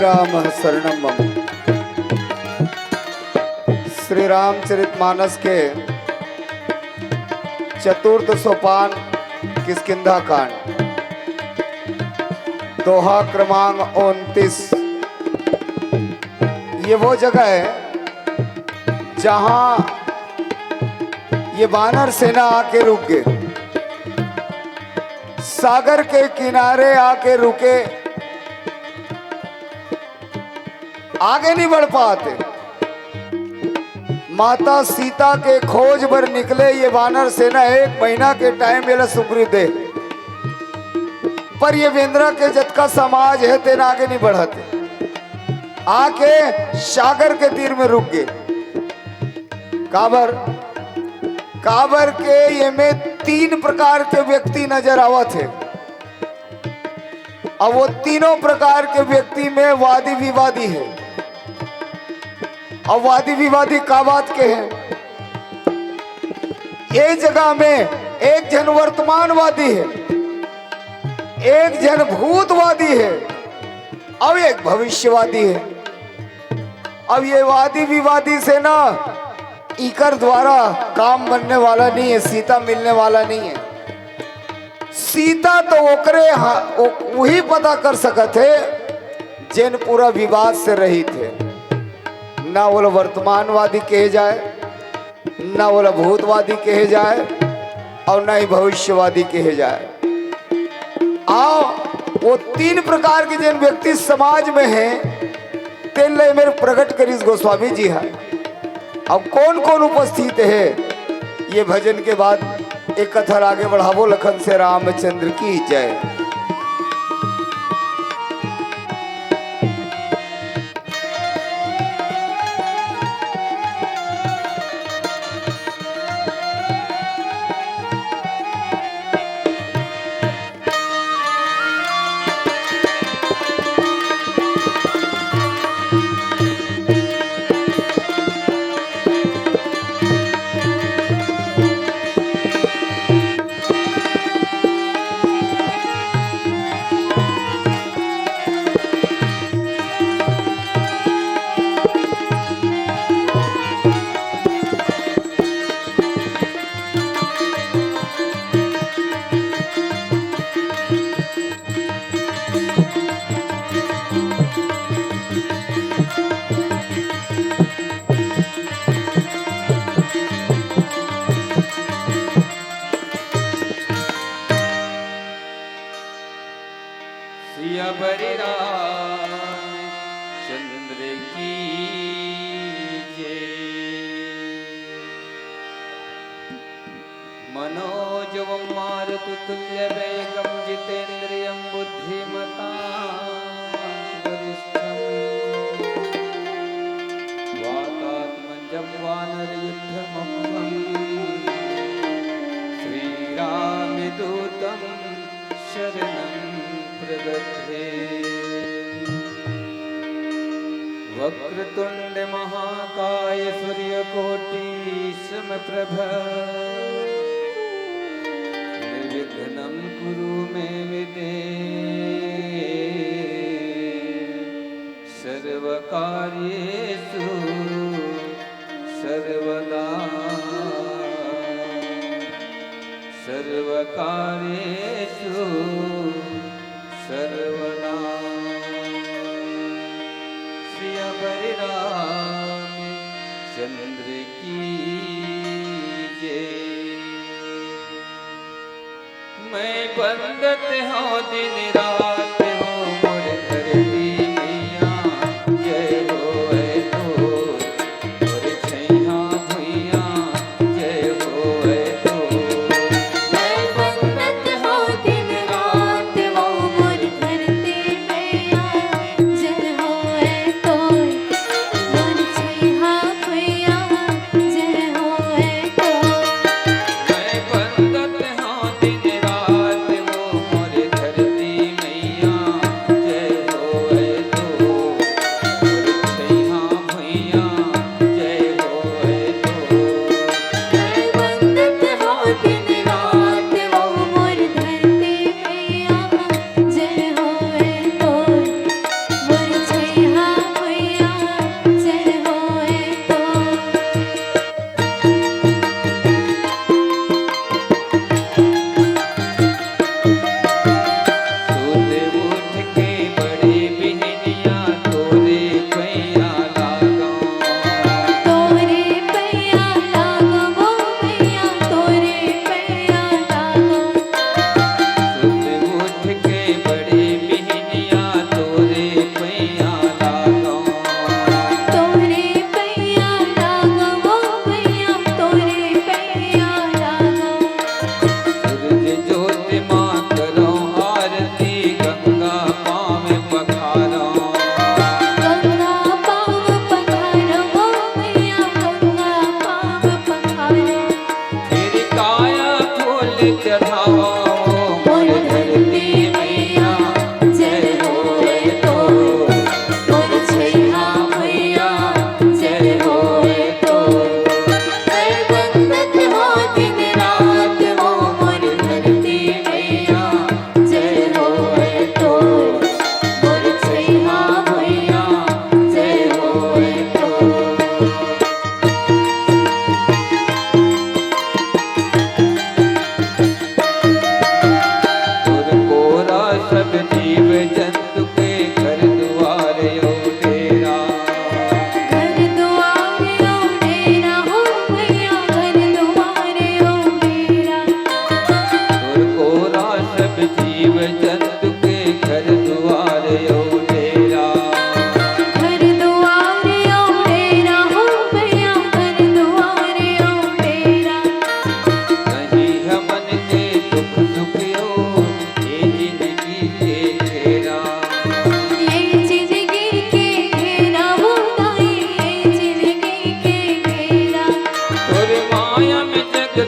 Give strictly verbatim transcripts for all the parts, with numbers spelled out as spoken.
राम शरणम मम। श्री रामचरित मानस के चतुर्थ सोपान, किष्किंधा कांड, दोहा क्रमांक उनतीस। ये वो जगह है जहां ये वानर सेना आके रुक गए, सागर के किनारे आके रुके, आगे नहीं बढ़ पाते। माता सीता के खोज बर निकले ये वानर सेना, एक महीना के टाइम ये ला सुग्रीव दे, पर ये बेंदरा के जतका समाज है तेन आगे नहीं बढ़ते, आके सागर के तीर में रुक गए। काबर? काबर के ये में तीन प्रकार के व्यक्ति नजर आवत है। अब वो तीनों प्रकार के व्यक्ति में वादी विवादी है। अब वादी विवादी का बात के हैं? ये जगह में एक जन वर्तमानवादी है, एक जन भूतवादी है, अब एक भविष्यवादी है। अब ये वादी विवादी से ना इकर द्वारा काम बनने वाला नहीं है, सीता मिलने वाला नहीं है। सीता तो ओकरे हा-, ओ-, वही पता कर सकत है जेन पूरा विवाद से रहित है। ना ओला वर्तमानवादी कहे जाए, ना ओला भूतवादी कहे जाए और ना ही भविष्यवादी कहे जाए। आओ, वो तीन प्रकार के जेन व्यक्ति समाज में हैं, तेन ला मेर प्रकट करिस गोस्वामी जी हा। अब कौन कौन उपस्थित है, ये भजन के बाद एक कथा आगे बढ़ाबो। लखन से रामचंद्र की जय। सिया बलि रामचंद्र की जय। मनोजवं मारुतितुल्यवेगं जितेन्द्रियं बुद्धिमतां वरिष्ठम्। वातात्मजं वानरयूथमुख्यं श्रीरामदूतं शरणं प्रपद्ये। वक्रतुण्ड महाकाय सूर्यकोटि समप्रभ। निर्विघ्नं कुरु मे देव सर्वकार्येषु सर्वदा। सर्वकार्येषु सर्वदा। सिया बलि रामचंद्र की जय। मैं बंदत हौं दिन रात हो मोर धरती मैया, जय होय तोर। मोर छैया भुइयां जय होय तोर। मैं बंदत हौं दिन रात वो मोर धरती मैया, जय होय तोर। मोर छैया भुइयां जय होय तोर। मैं बंदत हौं दिन रात वो मोर धरती मैया,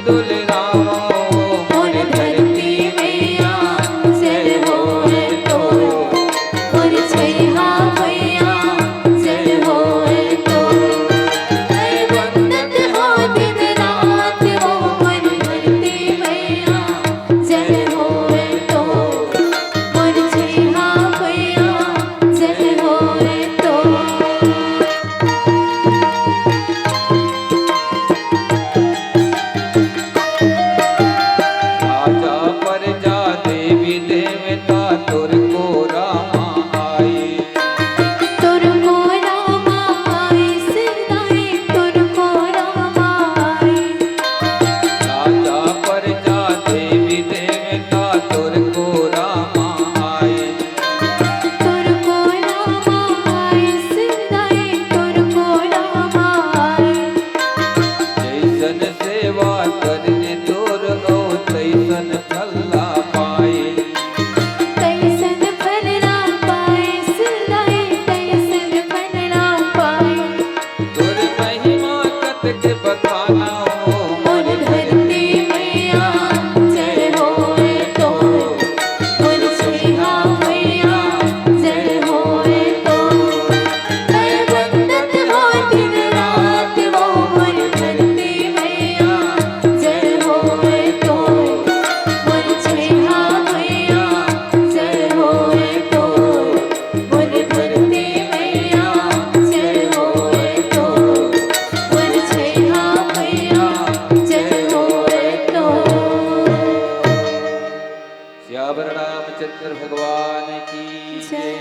तुलरावो मोर धरती मैया, जय होए तो, मोर छैहा भैया, जय होए तो। मैं वंदत हो दिन रात वो मोर धरती मैया, जय होए तो, मोर छैहा भैया, जय होए तो। राजा परजा देवी देवता तोर कोरा मा आई। तोर कोरा मा आई, सिरदाई तोर कोरा मा आई। राजा परजा देवी देवता तोर कोरा मा आई। तोर कोरा मा आई, सिरदाई तोर कोरा मा आई। जैसन सेवा करने तोर गौ, तैसन फल ला पाए। तैसन फल ला पाए, सिरदाई तैसन फल ला पाए। तोर महिमा कतक बखाना हो। मोर धरती मैया, जय होए तो। मोर छैहा भैया, जय होए तो। मैं वंदत हो दिन रात वो मोर धरती मैया, जय होए तो। मोर छैहा भैया, जय होए तो। मोर धरती मैया, जय होए तो। मोर छैहा भैया, जय होए तो। सियावर रामचंद्र भगवान की जय।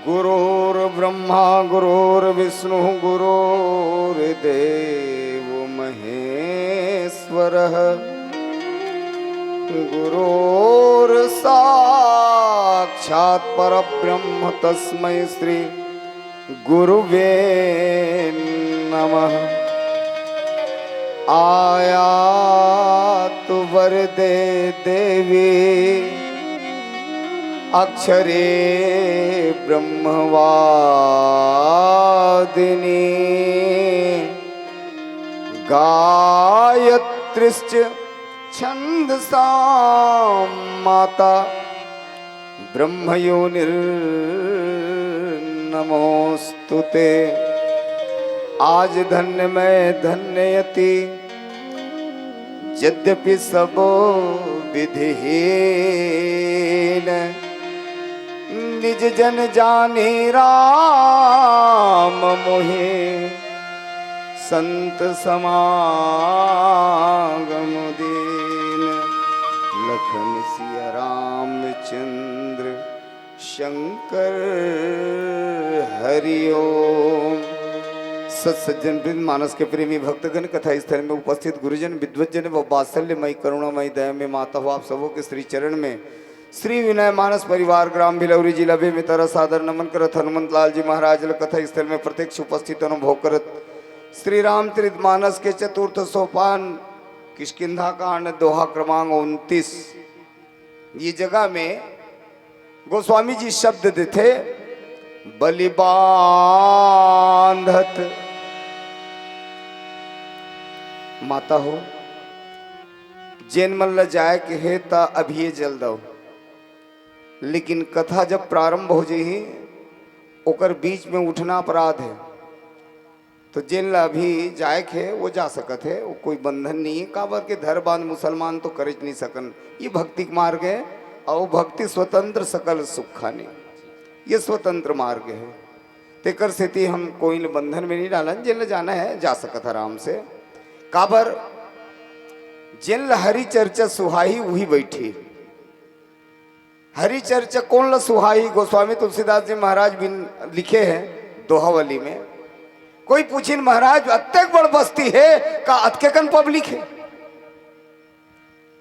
गुरुर्ब्रह्मा गुरुर्विष्णु गुरुर्देव महेश्वरः। गुरुर्साक्षात् परब्रह्म तस्मै श्री गुरुवे नमः। आयातु वरदे देवी अक्षरे ब्रह्मवादिनी। गायत्रीश्च छन्दसां माता ब्रह्मयोनिर्नमोऽस्तु ते। आज धन्य मैं धन्य यति यद्यपि सब विधिहीन। निज जन जानी राम मोहि संत समागम दीन। लखन सिया रामचंद्र शंकर हरि ओम। सत सज्जन वृंद, मानस के प्रेमी भक्तगण, कथा स्थल में उपस्थित गुरुजन, विद्वत जन व वात्सल्यमयी करुणामयी दयामयी माता हो, आप सबों के श्री चरण में श्री विनय मानस परिवार ग्राम भिलौरी जिला बेमेतरा सादर नमन करत हनुमंत लाल जी महाराज ल कथा स्थल में प्रत्यक्ष उपस्थित अनुभव करत श्री रामचरित मानस के चतुर्थ सोपान किष्किंधा कांड दोहा क्रमांक उनतीस। ये जगह में गोस्वामी जी शब्द देथे, बलि बांधत माता हो, जेन मन ल जाए के हे त अभी ये जल दव, लेकिन कथा जब प्रारंभ हो जही ओकर बीच में उठना अपराध है। तो जेन ला अभी जाए के हे, वो जा सकत हे, वो कोई बंधन नहीं है। काबर के धर बांध मुसलमान तो करे नहीं सकन। ये भक्ति के मार्ग है, और भक्ति स्वतंत्र सकल सुख खानी, ये स्वतंत्र मार्ग है। तेकर सेती हम कोई ल बंधन में नहीं डालन, जेन ला जाना है, जा सकत आराम से। काबर जेन ला हरि चर्चा सुहाई, वही बैठी। हरि चर्चा कोन ल सुहाई? गोस्वामी तुलसीदास जी महाराज बिन लिखे हैं दोहावली में। कोई पूछिन, महाराज, अतेक बड़ बस्ती है, का अतके कन पब्लिक है?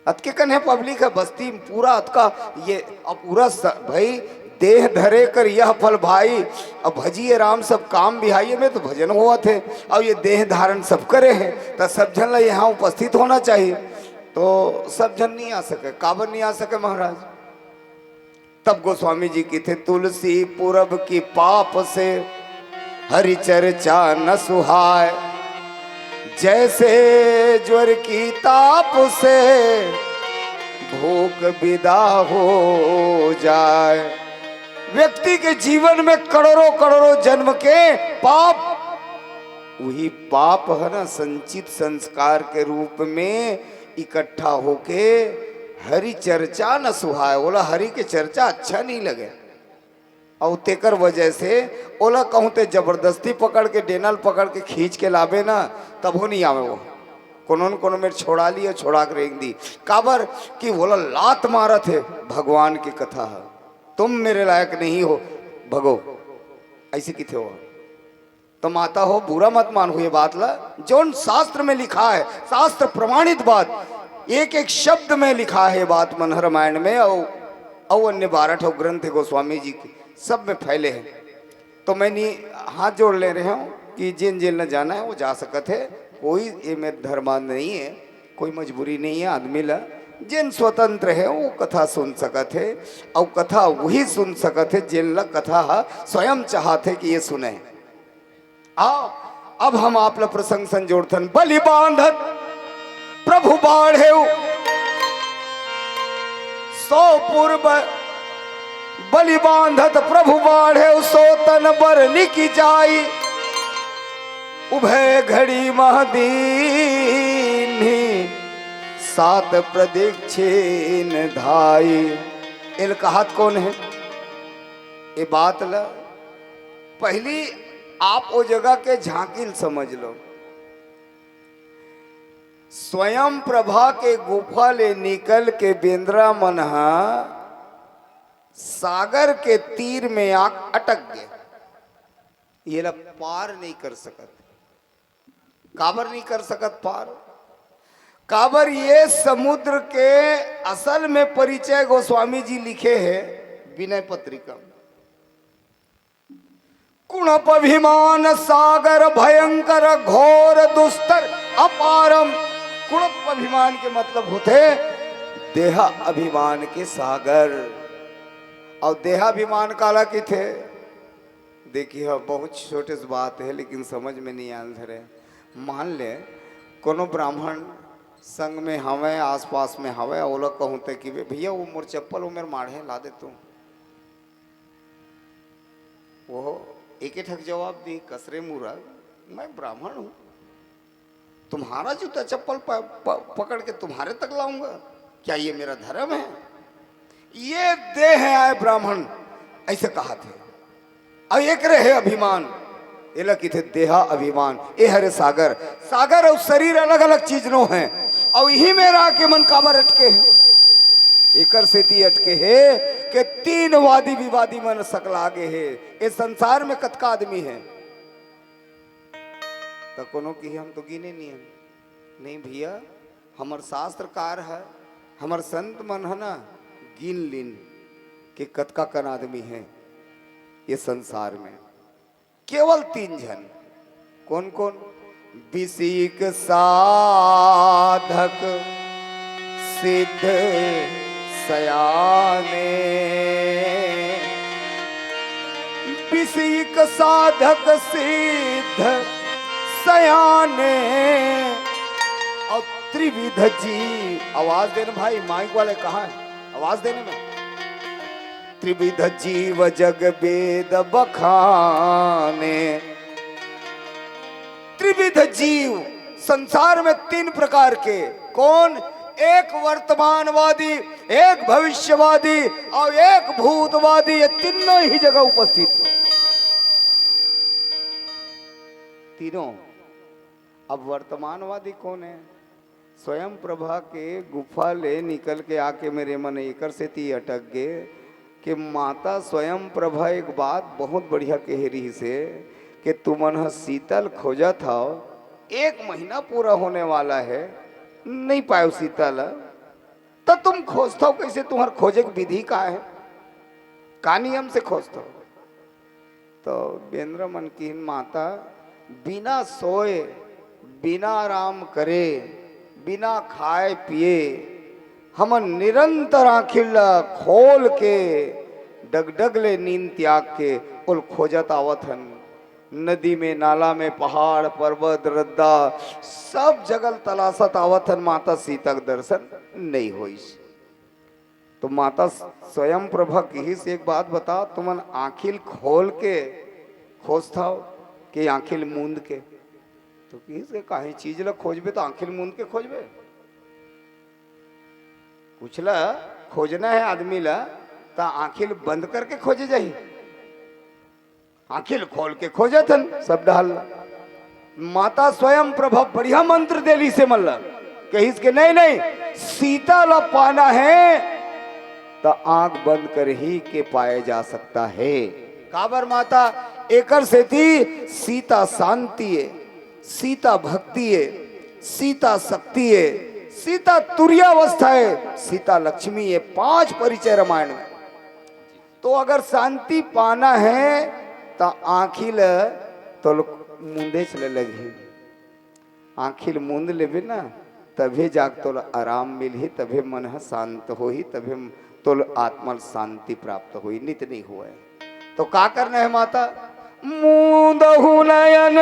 अतके कन है पब्लिक है बस्ती में पूरा अतका ये, अब पूरा स-, भाई, देह धरे कर यह फल भाई। अब भजिए राम सब काम बिहाइए में तो भजन होवत हे, अउ ये देह धारण सब करे हे, त सब झन ला यहाँ उपस्थित होना चाहिए। तो सब झन नहीं आ सके। काबर नहीं आ सके महाराज? तब गोस्वामी जी कथे, "तुलसी पुरब की पाप से हरि चर्चा न सुहाय, जैसे ज्वर की ताप से भूख विदा हो जाए।" व्यक्ति के जीवन में करोड़ों करोड़ों जन्म के पाप, वही पाप है ना, संचित संस्कार के रूप में इकट्ठा होके हरि चर्चा न सुहाय, ओला हरि के चर्चा अच्छा नहीं लगे। अउ तेकर वजह से ओला कहूँ ते जबरदस्ती पकड़ के, डेनल पकड़ के खींच के लाबे ना, तभो नहीं आवे वो। कोनो न कोनो मेर छोड़ा ली अउ छोड़ा के रेंग दी। काबर कि ओला लात मारत हे भगवान की कथा ह, "तुम मेरे लायक नहीं हो, भगो।" ऐसे किथे हो? तो माता हो, बुरा मत मानहू ये बात ला, जोन शास्त्र में लिखा है, शास्त्र प्रमाणित बात, एक एक शब्द में लिखा है ये बात मन ह रामायण में, अउ, अउ अन्य बारह ठो ग्रंथ है गोस्वामी जी के, सब में फैले हैं। तो मैं नी हाथ जोड़ ले रहे हूँ कि जिन जिन ला जाना है वो जा सकत है, कोई ये में धर्मांध नहीं है, कोई मजबूरी नहीं है आदमी ला। जिन स्वतंत्र है वो कथा सुन सकत है, अउ कथा वही सुन सकत है जिन ला कथा ह स्वयं चाहत है कि ये सुने। आओ, अब हम आप ला प्रसंग संजोड़थन। बलि बांधत प्रभु बाढ़ेउ सो पूर्व, बलि बांधत प्रभु बाढ़ेउ सो तन बरनि की जाई, उभय घड़ी मह दीन्ही सात प्रदीक्षिन धाई। एला कहत कोन है? ए बात ला पहली आप ओ जगह के झांकी ल समझ लो। स्वयं प्रभा के गुफा ले निकल के बेंदरा मन ह सागर के तीर में आके अटक गे। ये ला पार नहीं कर सकत। काबर नहीं कर सकत पार? काबर ये समुद्र के असल में परिचय गोस्वामी जी लिखे हे विनय पत्रिका में। कुणप अभिमान सागर भयंकर घोर दुस्तर अपारम। कुणप अभिमान के मतलब होथे देहा अभिमान के सागर। अउ देहा अभिमान काला किथे? देखिए, बहुत छोटे से बात है, लेकिन समझ में नहीं आन धरे। मान ले, कोनो ब्राह्मण संग में हवे, आसपास में हवे, ओला कहूँ ते कि, "भैया, वो मोर चप्पल, वो मेर माढ़े ला दे तू।" वो एक ठक जवाब दी, "कसरे मूरख, मैं ब्राह्मण हूँ, तुम्हारा जूता चप्पल प-, प-, पकड़ के तुम्हारे तक लाऊंगा? क्या ये मेरा धर्म है?" ये देह आय ब्राह्मण, ऐसे कहा थे। अउ एकरे हे अभिमान, एला किथे देहा अभिमान। ए हरे सागर, सागर अउ शरीर अलग-अलग चीज नो हे। अउ इही में रह के मन काबर अटके हे? एकर सेती अटके हे के तीन वादी विवादी मन सकला गे हे। ए संसार में कतका आदमी हे? त कोनो किही हम तो गिने नहीं हन। नहीं भैया, हमर शास्त्रकार ह, हमर संत मन ह ना, गिन लिन के कतका कन आदमी हे ये संसार में। केवल तीन झन। कोन कोन? बिसिक साधक सिद्ध सयाने। बिसिक साधक सिद्ध सयाने। अउ त्रिविध जीव, आवाज देना भाई, माइक वाले कहाँ है? आवाज देने में। त्रिविध जीव जग वेद बखाने। त्रिविध जीव संसार में तीन प्रकार के। कोन? एक वर्तमानवादी, एक भविष्यवादी अउ एक भूतवादी। ये तीनों ही जगह उपस्थित हे। तीनों। अब वर्तमानवादी कोन हे? स्वयं प्रभा के गुफा ले निकल के आके मेरे मन एकर सेती अटक गे कि माता स्वयं प्रभा एक बात बहुत बढ़िया कहे रहिस हे कि तुमन ह सीता ल खोजत हव, एक महीना पूरा होने वाला हे, नहीं पायो सीता ल, त तुम खोजथव कैसे? तुम्हर खोजे के विधि का हे? का नियम से खोजथो? तो बेंदरा मन किहिन, माता, बिना सोए, बिना आराम करे, बिना खाए पिए हमन निरंतर आँखी ल खोल के, डगडग ले नींद त्याग के ओला खोजत आवत हन। नदी में, नाला में, पहाड़, पर्वत, रद्दा, सब जगह ल तलाशत आवत हन, माता सीता के दर्शन नइ होइस। तो माता स्वयं प्रभा किहिस, "एक बात बता, तुमन आँखी ल खोल के खोजथव कि आँखी ल मूंद के?" तो किहिस के, "काहीं चीज ल खोजबे तो आँखी ल मूंद के खोजबे।" कुछ ल खोजना हे आदमी ल, त आँखी ल बंद करके खोजे जाही। आँखी ल खोल के खोजत हन सब डहर ल। माता स्वयं प्रभा बढ़िया मंत्र देलिस ए मन ल, कहिस के, "नहीं, नहीं, सीता ल पाना हे त आँख बंद कर ही के पाए जा सकता है।" काबर माता? एकर सेती सीता शांति ए, सीता भक्ति ए, सीता शक्ति ए, सीता तुरियावस्था ए, सीता लक्ष्मी ए, पांच परिचय रामायण में। तो अगर शांति पाना हे, त आँखी ल तो मूंदेच ले लगही। आँखी ल मूंद लेबे ना, तभे जाके तोला आराम मिलही, तभे मन ह शांत होही, तभे तोला आत्मा ल शांति प्राप्त होही, नित नहीं होय। तो का करना हे माता? "मूंदहु नयन।"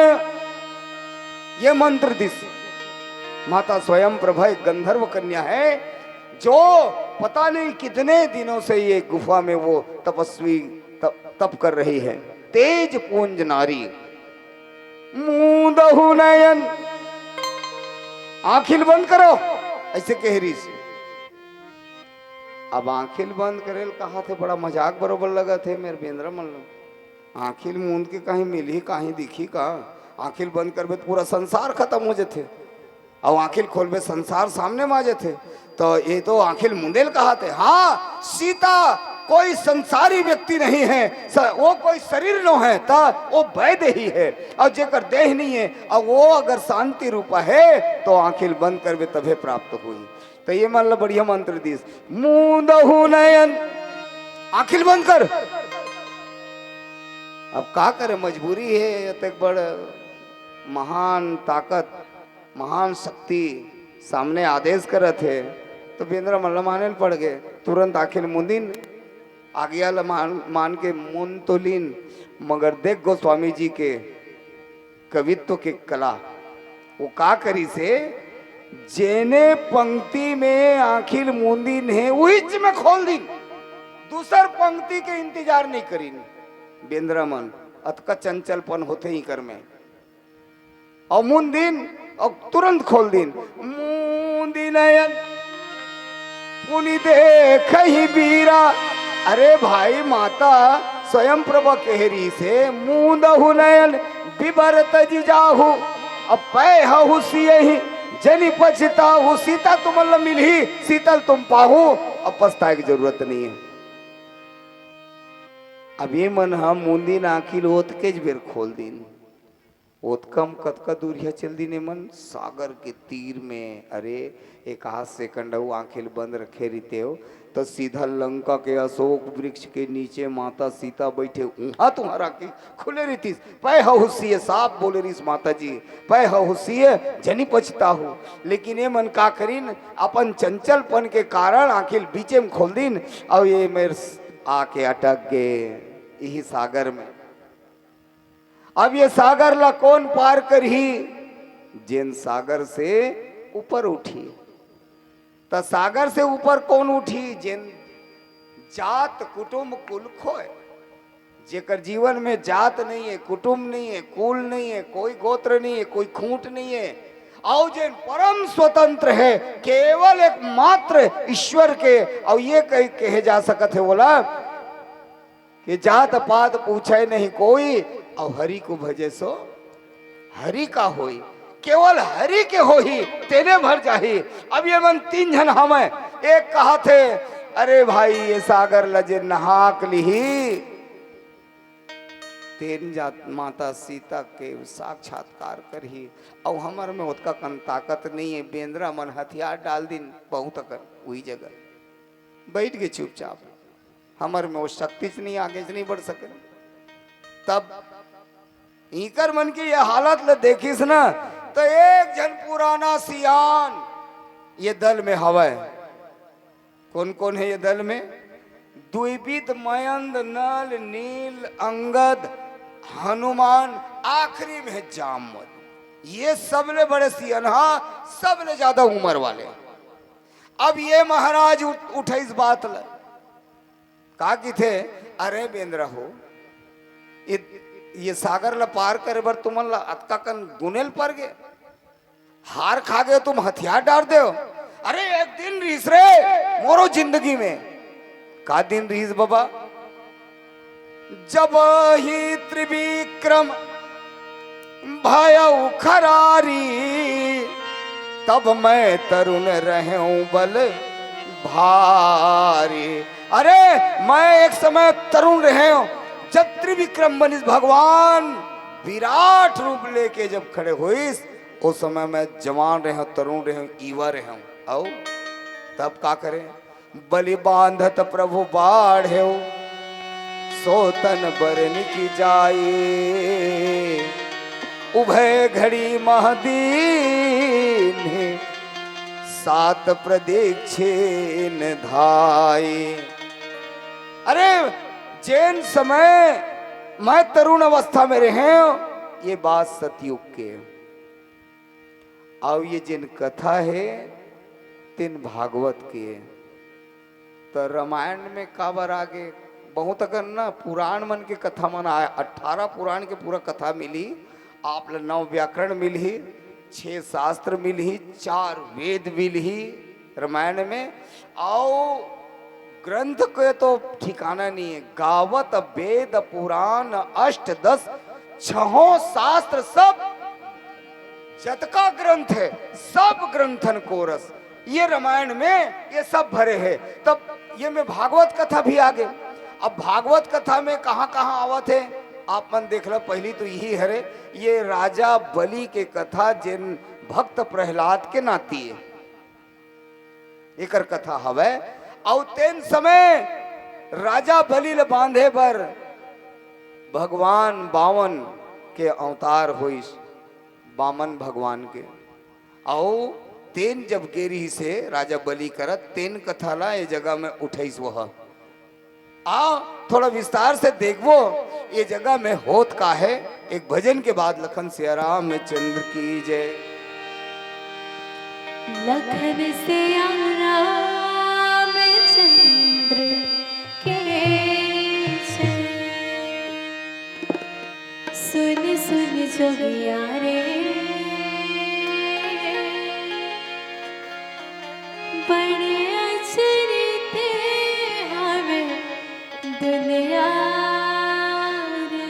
ये मंत्र दिस। माता स्वयं प्रभा एक गंधर्व कन्या है, जो पता नहीं कितने दिनों से ये गुफा में वो तपस्वी, तप, तप कर रही है। तेज पुंज नारी, "मूंदहु नयन।" आँखी ल बंद करो, अइसे कहे रिहिस। अब आँखी ल बंद करे ल कहाथे, बड़ा मजाक बरोबर लगथे मेर बेंदरा मन ल। आँखी ल मूंद के काहीं मिलही, काहीं दिखही का? आँखी ल बंद करबे त पूरा संसार खतम हो जथे, अउ आँखी ल खोलबे, संसार सामने म आ जथे। तो ये तो आँखी ल मूंदे ल कहाथे। हाँ, सीता कोई संसारी व्यक्ति नहीं है, स-, वो कोई शरीर नो है, त वो वैदेही है, अउ जेकर देह नहीं है, अउ वो अगर शांति रूपा है, तो आँखी ल बंद करबे तभे प्राप्त होही। त ये मन ल बढ़िया मंत्र दिस, "मूंदहु नयन।" आँखी ल बंद कर। अब का करे, मजबूरी हे, अतेक बड़ महान ताकत, महान शक्ति सामने आदेश करत हे, तो बेंदरा मन ल माने ल पड़ गे। तुरंत आँखी ल मूंदिन, आज्ञा ल मान, मान के मूंद तो लीन, मगर देख गोस्वामी जी के कवित्व के कला, वो का करिस हे, जेने पंक्ति में आँखी ल मूंदिन हे, उहीच में खोल दिन। दूसर पंक्ति के इंतजार नहीं करिन। बेंदरा मन, अतका चंचलपन होथे इकर में। अउ मूंद दिन, अउ तुरंत खोल दिन। मूंदि नयन पुनि देखहि बीरा। अरे भाई, माता स्वयं प्रभा कह रही से, "मूंदहु नयन बिबर तजि जाहु, अब पै हहु सियहि जनि पछताहु।" सीता तुमन ल मिलही, सीता ल तुम पाहू, अब पछताए के जरूरत नहीं है। अब ये मन ह मूंदिन आँखी ल ओतकेच बेर खोल दिन। ओतका म कतका दूरिहा चल दिन एमन, सागर के तीर में। अरे, एक आध सेकंड अउ आँखी ल बंद रखे रहितेव, त सीधा लंका के अशोक वृक्ष के नीचे माता सीता बइठे, उहाँ तुँहर आँखी खुले रहितिस। पै हहु सिय, साफ बोले रहिस माता जी, "पै हहु सिय, जनि पछताहु।" लेकिन एमन का करिन, अपन चंचलपन के कारण आँखी ल बीचे म खोल दिन, अउ ये मेर आके अटक गे इही सागर में। अब ये सागर ला कोन पार करही? जेन सागर से ऊपर उठही। त सागर से ऊपर कोन उठही? जेन जात कुटुम कुल खोय, जेकर जीवन में जात नहीं है, कुटुम नहीं है, कुल नहीं है, कोई गोत्र नहीं है, कोई खूंट नहीं है, अउ जेन परम स्वतंत्र है, केवल एकमात्र ईश्वर के, अउ ये कही, कहे जा सकत है बोला कि जात पात पूछे नहीं कोई, अउ हरि को भजे सो हरि का होई, केवल हरि के होही, तेने भर जाही। अब ये मन तीन झन हवय, एक कहाथे, "अरे भाई, ये सागर ल जे नहाक लिही, तेन जात माता सीता के साक्षात्कार करही, अउ हमर में ओतका कन ताकत नहीं है।" बेंदरा मन हथियार डाल दिन, बहुत अकन उही जगह बइठ गे चुपचाप। हमर में वो शक्ति च नहीं, आगे च नहीं बढ़ सके। तब इकर मन के ये हालत ल देखिस ना, तो एक झन पुराना सियान ये दल में हवय। कोन कोन हे ये दल में? द्विविध, मयंद, नल, नील, अंगद, हनुमान, आखिरी में हे जामवंत। ये सबले बड़े सियनहा, सबले ज्यादा उम्र वाले। अब ये महाराज उठ-, उठइस बात ल, का किथे, "अरे बेंदरा हो, ये, ये सागर ल पार करे बर तुमन ल अतका कन गुनेल पर गे?" हार खा गए तुम, हथियार डार देव। अरे एक दिन रिहिस रे मोरो जिंदगी में। का दिन रिहिस बाबा? जब ही त्रिविक्रम भयउ खरारी, तब मैं तरुण रहेंव बल भारी। अरे मैं एक समय तरुण रहेंव, जब त्रिविक्रम बनिस, भगवान विराट रूप लेके जब खड़े होइस, ओ समय मैं जवान रहेंव, तरुण रहेंव, युवा रहेंव। अउ तब का करें? बलि बांधत प्रभु बाढ़ेउ, सो तन बरनि की जाई। उभय घड़ी मह दीन्हि, सात प्रदीक्षिन धाई। अरे, जेन समय मैं तरुण अवस्था में रहेंव, ये बात सतयुग के। अउ ये जेन कथा हे, तेन भागवत के। त रामायण में काबर आगे? बहुत अकन ना पुराण मन के कथा मन आय, अठारह पुराण के पूरा कथा मिलही, आप ल नौ व्याकरण मिलही, छह शास्त्र मिलही, चार वेद मिलही रामायण में। अउ ग्रंथ के तो ठिकाना नहीं है, गावत वेद पुराण अष्ट दस, छहों शास्त्र, सब जतका ग्रंथ हे, सब ग्रंथन कोरस। ये रामायण में ये सब भरे हे। तब ये में भागवत कथा भी आगे। अब भागवत कथा में कहाँ-कहाँ आवत हे, आप मन देख लो। पहली तो यही हरे, ये राजा बलि के कथा, जेन भक्त प्रहलाद के नाती हे। एकर कथा हवय। अउ तेन समय राजा बलि ल बांधे बर भगवान बामन के अवतार होइस, बामन भगवान के। अउ तेन जब गे रिहिस हे राजा बलि करा, तेन कथा ला ए जगह में उठइस वह। आ, थोड़ा विस्तार से देखबो, ये जगह में होत का हे। एक भजन के बाद लखन सिया रामचंद्र की जय। लखन सिया रामचंद्र की जय। सुन सुन जोगिया रे, बड़े अचरज हवे दुनिया रे।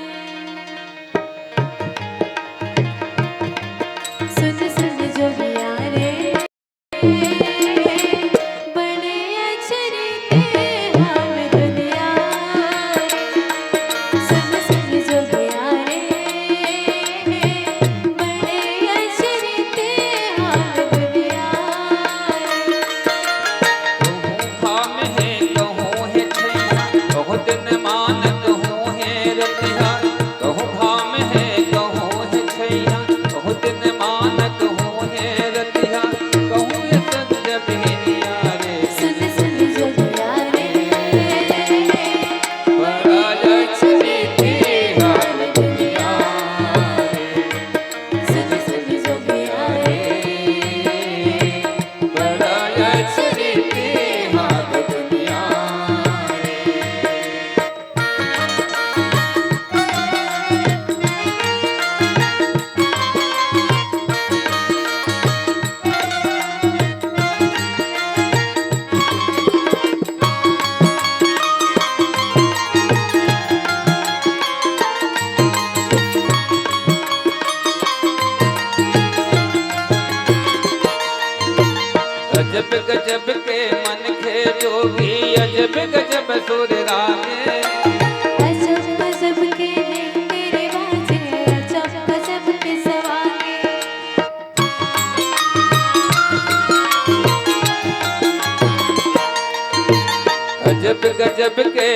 सुन सुन जोगिया रे, बड़े अचरज हवे दुनिया रे। सुन सुन जोगिया रे, बड़े अचरज हवे दुनिया रे। कहूँ घाम हे, कहूँ हे छइहाँ, कहूँ दिन मानत हूँ हे रतिहा। कहूँ घाम हे, कहूँ हे छइहाँ, कहूँ दिन मानत हूँ हे रतिहा। कहूँ हे संझ बिहनिया रे। सुन सुन जोगिया रे, बड़ा अचरज हवे दुनिया रे। सुन सुन जोगिया रे, बड़ा अचरज हवे दुनिया रे। अजब गजब के मनखे जोगी, अजब गजब सुर रागे। अजब गजब के नेंग रे बाजे, अजब गजब के सवागे। अजब गजब के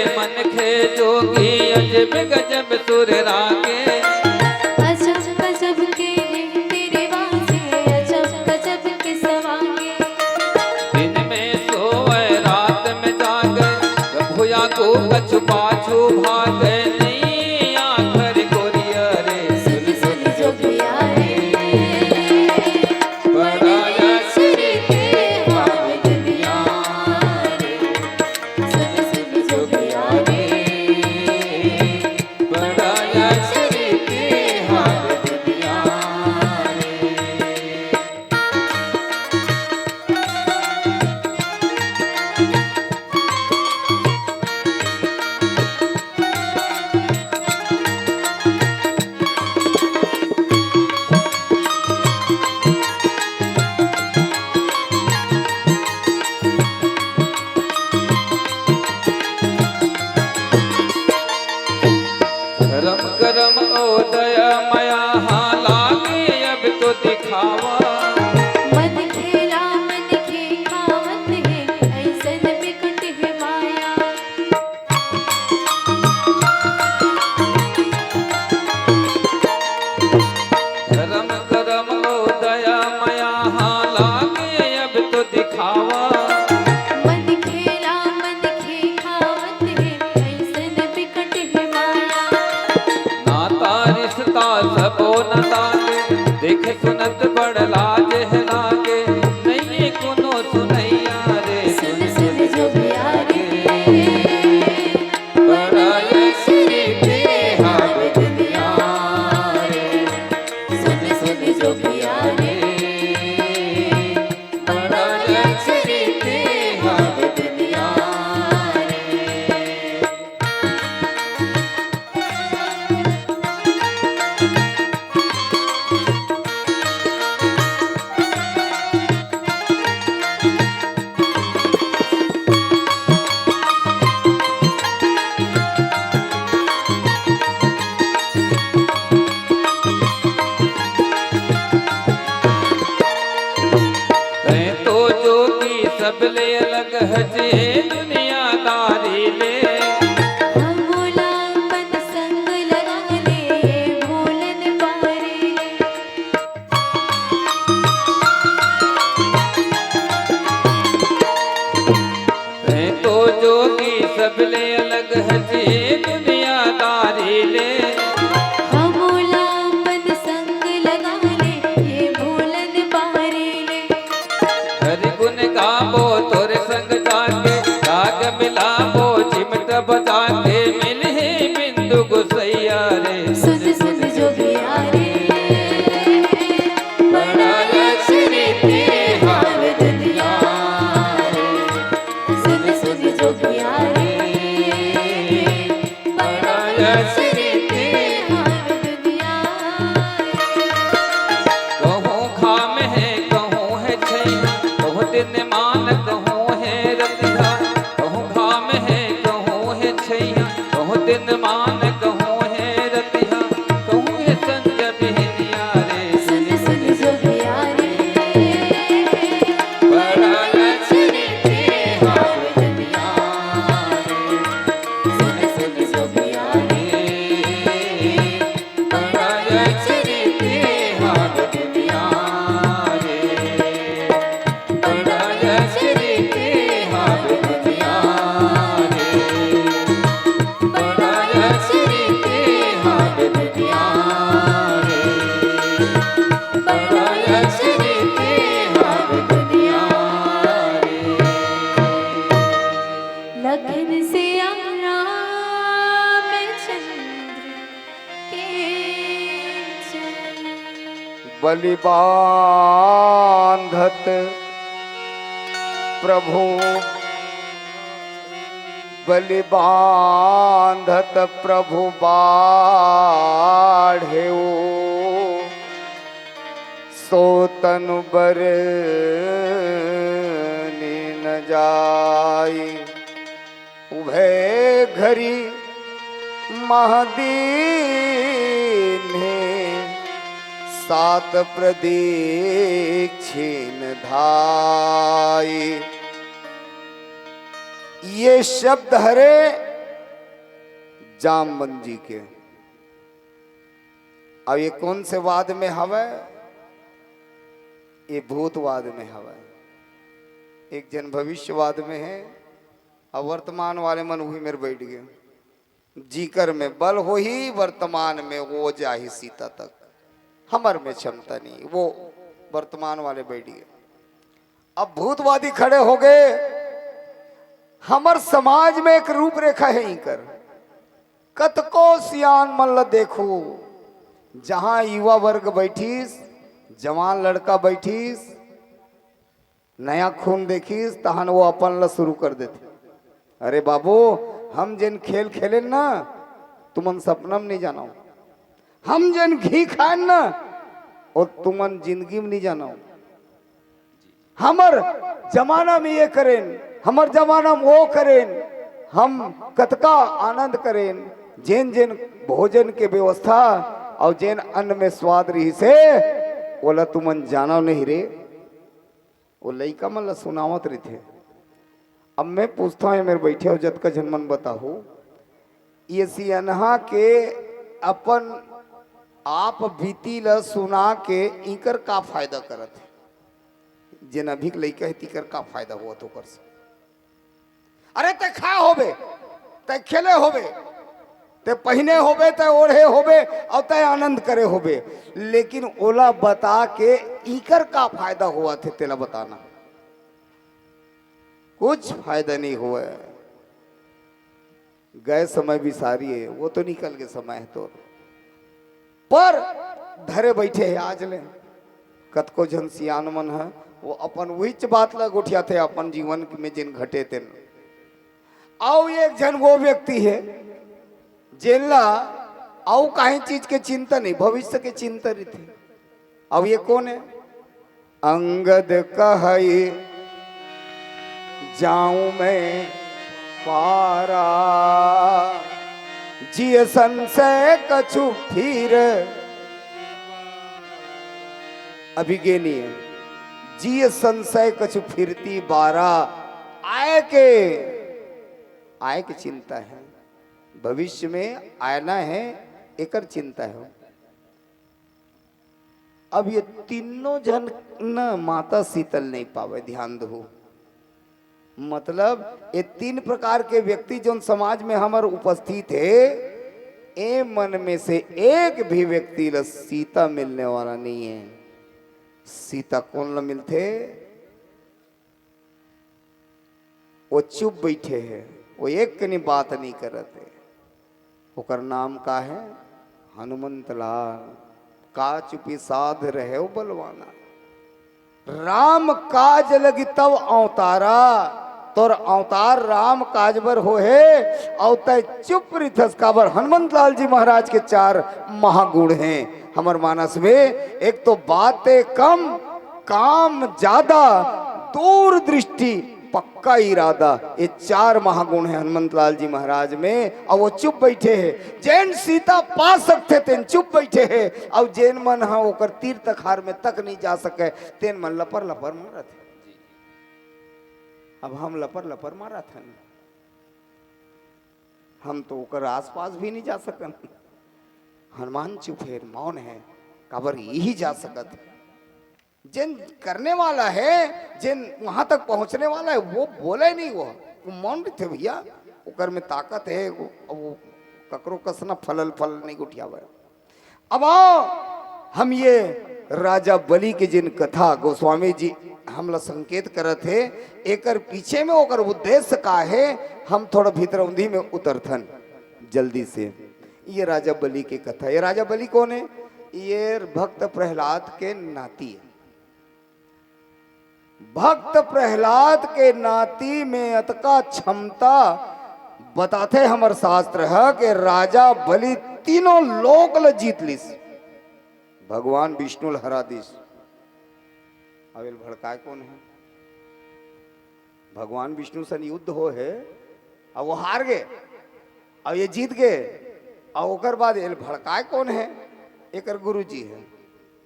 तबो न ताके, देखे सुनत बड़ लाज है लागे, नइये कोनो सुनइया रे। सुन सुन जोगिया रे, बड़ा अचरज के हाल दुनिया रे। सुन सुन जोगिया रे, बड़ा अचरज के हाल दुनिया रे। तैं तो जोगी सबले अलग हस ए दुनियादारी ले। हमला अपन संग लगा ले भोलन बारी ले। तैं तो जोगी सबले अलग हस ए दुनियादारी ले। हमला अपन संग लगा ले ये भोलन बारी ले। हरि गुण गाबो तोरे संग जाके, राग मिलाबो चिमटा बजाके, मिलही बिंदु गोसइया रे। सुन सुन जोगिया रे, बड़ा अचरज के हाल दुनिया रे। सुन सुन जोगिया रे, बड़ा अचरज के हाल दुनिया रे। कहूँ घाम है, कहूँ है छैया, कहूँ दिनमान, कहूँ है रतिया। कहूँ घाम है, कहूँ है छैया, कहूँ दिनमान, कहूँ है रतिया, कहूँ है संझा बिहनिया रे। सुन सुन जोगिया रे, बड़ा अचरज के हाल दुनिया रे। सुन सुन जोगिया रे, बड़ा अचरज के हाल दुनिया रे। बड़ा अचरज के हाल दुनिया रे। बड़ा अचरज के हाल दुनिया रे। बड़ा अचरज के हाल दुनिया रे। लखन सिया रामचंद्र के जय। बलि बांधत प्रभु, बलि बांधत प्रभु बाढ़ेउ, सो तनु बरनि न जाई। उभय घरी महादीन्हे सात प्रदीक्षिन धाई। ये शब्द हरे जामवंत जी के। अब ये कौन से वाद में हवय? ये भूतवाद में हवय। एक जन भविष्यवाद में हे, अउ वर्तमान वाले मन उही मेर बइठ गे। जिकर में बल होही, वर्तमान में वो जाही सीता तक। हमर में क्षमता नहीं, वो वर्तमान वाले बइठ गे। अब भूतवादी खड़े हो गए। हमर समाज में एक रूपरेखा हे इंकर। कतको सियान मन ल देखो, जहां युवा वर्ग बैठिस, जवान लड़का बैठिस, नया खून देखिस, तहन वो अपन ल शुरू कर देथे। अरे बाबू, हम जेन खेल खेलेन ना, तुमन सपना में नहीं जानव। हम जेन घी खाएन ना, वो तुमन जिंदगी में नहीं जानव। हमर जमाना में ये करेन, हमर जमाना में वो करेन, हम कतका आनंद करेन। जेन जेन भोजन के व्यवस्था अउ जेन अन्न में स्वाद रहिस हे, ओला तुमन जानव नहीं रे। वो लइका मन ला सुनावत रहिथे। अब मैं पूछता हूँ, ये मेर बैठे हो जतका झन मन बताहू, ये सियनहा के अपन आप बीती ला सुना के इंकर का फायदा करत हे? जेन अभी के लइका हे, तिकर का फायदा होवत ओकर से? अरे, तै खाए होबे, तै खेले होबे, ते पहिने होबे, ते ओढ़े होबे, अउ ते आनंद करे होबे, लेकिन ओला बता के इकर का फायदा होवत हे, तेला बताना। कुछ फायदा नहीं होवय। गए समय बिसारी हे, वो तो निकल के समय हे तोर। पर धरे बइठे हे आज ले। कतको झन सियान मन ह, वो अपन उहीच बात ला गोठियाथे, अपन जीवन में जेन घटे तेन। अउ एक झन वो व्यक्ति हे, जेन ला अउ काहीं चीज के चिंता नहीं, भविष्य के चिंता रहिथे। अउ ये कोन हे? अंगद कहई जाऊं मैं पारा, जिय संशय कछु फिर। अभी गे नहीं हे। जिय संशय कछु फिरती बारा। आए के, आए के चिंता हे, भविष्य में आना हे, एकर चिंता हे। अब ये तीनों झन न माता सीता ल नहीं पावे, ध्यान दहू। मतलब, ये तीन प्रकार के व्यक्ति जोन समाज में हमर उपस्थित हे, ए मन में से एक भी व्यक्ति ल सीता मिलने वाला नहीं हे। सीता कोन ल मिलथे? वो चुप बइठे हे, वो एक कनी बात नहीं करत हे। ओकर नाम का हे? हनुमंत लाल। का चुपी साध रहे वो बलवाना। राम काज लगी तब अवतारा, तोर अवतार राम काज बर होहे, अउ तै चुप रिथस काबर? हनुमंत लाल जी महाराज के चार महागुण हे हमर मानस में। एक तो बातें कम, काम ज्यादा, दूरदृष्टि, पक्का इरादा, ये चार महागुण हे हनुमंत लाल जी महाराज में। अउ वो चुप बइठे हे, जेन सीता पा सकथे तेन चुप बइठे हे, अउ जेन मन ह ओकर तीर तखार में तक नहीं जा सके, तेन मन लपर लपर मारत हे। अब हम लपर लपर मारत हन, हम तो ओकर आसपास भी नहीं जा सकन। हनुमान चुप हे, मौन हे, काबर इही जा सकत हे। जेन करने वाला हे, जेन वहां तक पहुंचने वाला हे, वो बोले नहीं, वो, वो मौन रहिथे भैया। ओकर में ताकत हे, वो, वो ककरो कस न फलल फल नहीं गोठियावे। अब आओ, हम ये राजा बलि के जेन कथा गोस्वामी जी हमला संकेत करत हे, एकर पीछे में ओकर उद्देश्य का हे, हम थोड़ा भीतर उंधी में उतरथन जल्दी से। ये राजा बलि के कथा, ये राजा बलि कोन हे? ये भक्त प्रहलाद के नाती हे। भक्त प्रहलाद के नाती में अतका क्षमता बताथे हमर शास्त्र ह के राजा बलि तीनों लोक ल जीत लिस, भगवान विष्णु ल हरा दिस। अब एल भड़काए कोन हे? भगवान विष्णु सन युद्ध हो हे, अब वो हार गे, अब ये जीत गे, अब ओकर बाद एल भड़काए कोन हे? एकर गुरुजी हे।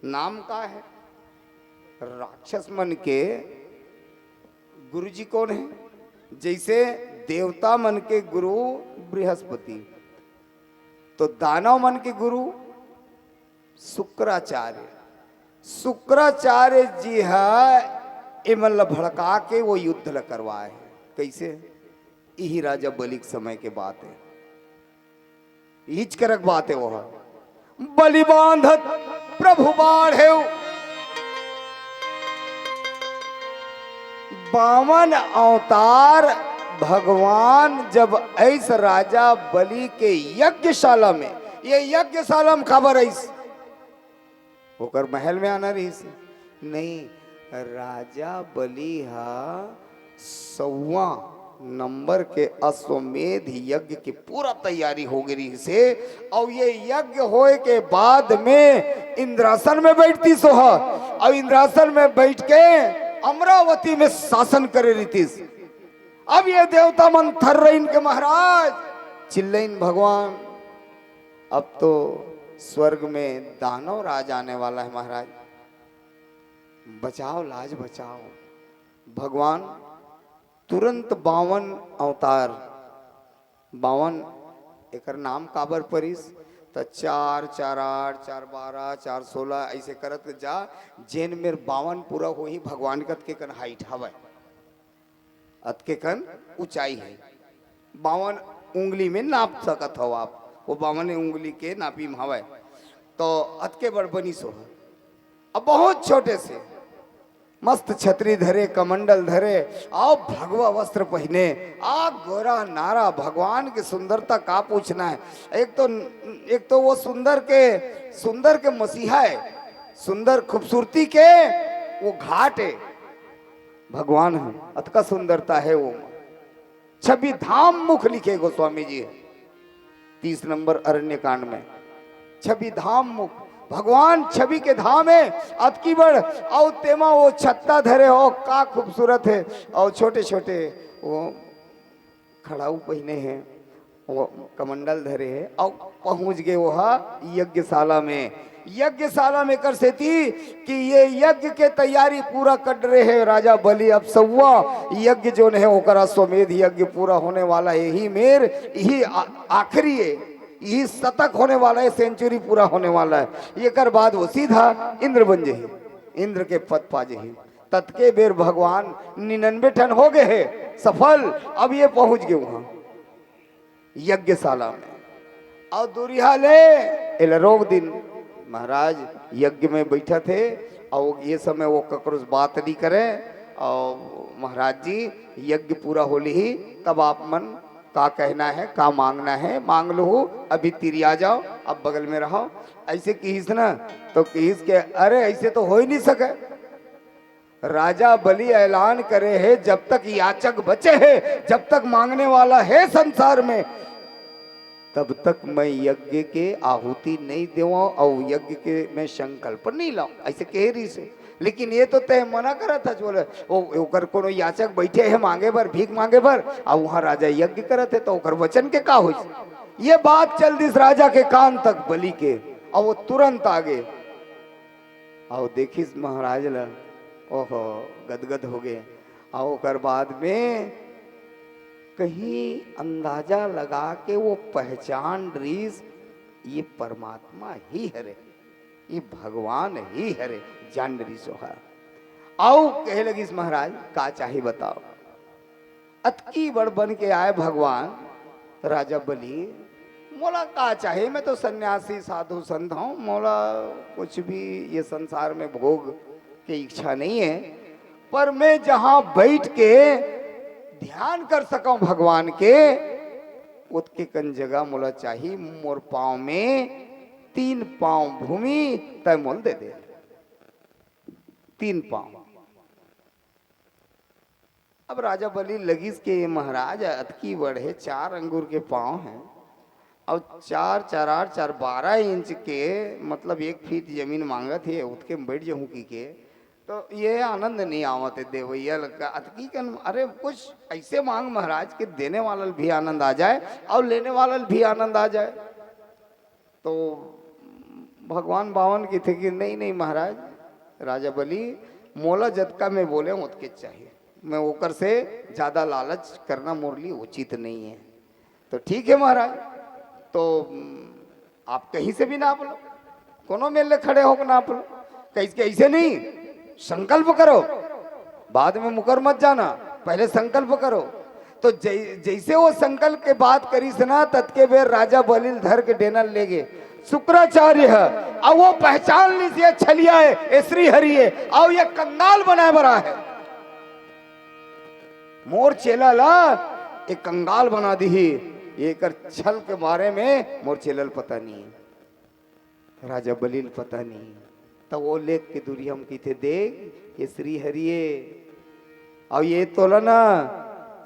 नाम का हे? राक्षस मन के गुरुजी कोन हे? जैसे देवता मन के गुरु बृहस्पति, तो दानव मन के गुरु शुक्राचार्य। शुक्राचार्य जी ह एमन ल भड़का के वो युद्ध ल करवाए हे। कैसे? इही राजा बलि के समय के बात हे, इच करक बात हे वो ह। बलि बांधत प्रभु बाढ़ेव। बावन अवतार भगवान जब ऐस राजा बलि के यज्ञशाला में, ये यज्ञशाला में काबर ऐस? ओकर महल में आना रहिस? नहीं, राजा बलि ह सौवा नंबर के अश्वमेध यज्ञ के पूरा तैयारी हो गे रहिस हे। अउ ये यज्ञ होए के बाद में इंद्रासन में बैठतिस ओह, अउ इंद्रासन में बैठ के अमरावती में शासन करे रहितिस। अब ये देवता मन थर्रइन के महाराज, चिल्लइन भगवान, अब तो स्वर्ग में दानव राज आने वाला है महाराज, बचाओ लाज बचाओ। भगवान तुरंत बावन अवतार, बावन एकर नाम काबर परिस, त चार, चार आठ, चार बारह, चार सोलह ऐसे करत जा, जेन मेर बावन पूरा होही भगवान कतके कन हाइट हवय। अतके कन ऊंचाई है, बावन उंगली में नाप सकत हो आप। वो बावन उंगली के नापी म हवय। तो अतके बड़ बनिस ओह। अब बहुत छोटे से मस्त छतरी धरे, कमंडल धरे, अउ भगवा वस्त्र पहिने, आ गोरा नारा, भगवान के सुंदरता का पूछना है। एक तो, एक तो वो सुंदर के, सुंदर के मसीहा है, सुंदर खूबसूरती के वो घाट है, भगवान है, अतका सुंदरता है वो। छवि धाम मुख लिखे गोस्वामी जी, तीस नंबर अरण्य कांड में। छवि धाम मुख, भगवान छवि के धाम है। अतकी बड़, अउ तेमा वो छत्ता धरे हो, का खूबसूरत है। अउ छोटे छोटे वो खड़ाऊ पहिने हैं, वो कमंडल धरे हैं, अउ पहुंच गए वो हा यज्ञशाला में। यज्ञशाला में कर सेती कि ये यज्ञ के तैयारी पूरा कर रहे हैं राजा बलि। अब सौवा यज्ञ जोन है, ओकर अश्वमेध यज्ञ पूरा होने वाला है। यही मेर, यही आ-, आखिरी है, यही शतक होने वाला है, सेंचुरी पूरा होने वाला है। एकर बाद वो सीधा इंद्र बन जही, इंद्र के पद पा जही। ततके बेर भगवान निन्यानवे ठन हो गए हैं सफल। अब ये पहुंच गए वहां यज्ञशाला में। अउ दूरिहा ले एला रोक दिन, महाराज यज्ञ में बइठत हे, अउ ये समय वो ककरो से बात नइ करे। अउ महाराज जी, यज्ञ पूरा हो लिही, तब आप मन का कहना है, का मांगना है, मांग लूहू, अभी तिरिया जाव, अब बगल में रहव। अइसे किहिस ना, तो किहिस के, अरे, अइसे तो हो ही नइ सके। राजा बलि ऐलान करे हे, जब तक याचक बचे हे, जब तक मांगने वाला हे संसार में, तब तक मैं यज्ञ के आहुति नइ देवंव अउ यज्ञ के मैं संकल्प नइ लंव, अइसे कहे रिहिस हे। लेकिन ये तो तैं मना करत हस, बोले, ओ, ओकर कोनो याचक बइठे हे मांगे बर, भीख मांगे बर, अउ वहां राजा यज्ञ करत हे, तो ओकर वचन के का होइस? ये बात चल दिस राजा के कान तक, बलि के, अउ वो तुरंत आगे। अउ देखिस महाराज ला, ओहो, गदगद हो गए। अउ ओकर बाद में कहीं अंदाजा लगा के वो पहचान रिहिस, ये परमात्मा ही हरे, ये भगवान ही हरे, जान रिहिस ओहा। अउ कहे लगिस, महाराज, का चाही बताव? अतकी बड़ बन के आए भगवान, राजा बलि, मोला का चाही? मैं तो सन्यासी साधु संत हंव, मोला कुछ भी ये संसार में भोग के इच्छा नइ हे, पर मैं जहां बइठ के ध्यान कर सकंव भगवान के, ओतके कन जगह मोला चाही। मोर पांव में तीन पांव भूमि तैं मोल दे दे, तीन पांव। अब राजा बलि लगिस के, महाराज, अतकी बड़ हे, चार अंगुर के पांव हे, अउ चार चार आठ चार बारह इंच के, मतलब एक फीट जमीन मांगत हे, ओतके में बइठ जहूं कहिके, तो ये आनंद नइ आवत हे देवइया ल। अतकी कन, अरे, कुछ अइसे मांग महाराज, कि देने वाला ल भी आनंद आ जाए अउ लेने वाला ल भी आनंद आ जाए। तो भगवान बावन कहिथे कि नहीं, नहीं महाराज, राजा बलि, मोला जतका मैं बोले ओतके चाहिए, मैं ओकर से ज्यादा लालच करना मोर लिए उचित नहीं है। तो ठीक है महाराज, तो आप कहीं से भी नाप लो, कोनो मेर ले खड़े होके नाप लो। कहिस के अइसे नहीं, संकल्प करो, बाद में मुकर मत जाना, पहले संकल्प करो। तो जै-, जैसे वो संकल्प के बात करिस ना, ततके बेर राजा बलि ल धर के डेना ल लेगे शुक्राचार्य ह। अब वो पहचान लिस, ये छलिया हे, ये श्री हरि हे, अउ ये कंगाल बनाए बर आए हे। मोर चेला ला ये कंगाल बना दिही, एकर छल के बारे में मोर चेला ल पता नहीं हे। राजा बलि ल पता नहीं। त वो लेख के दूरिहा म कहिथे, देख, ये श्री हरि हे। अउ ये तोला ना,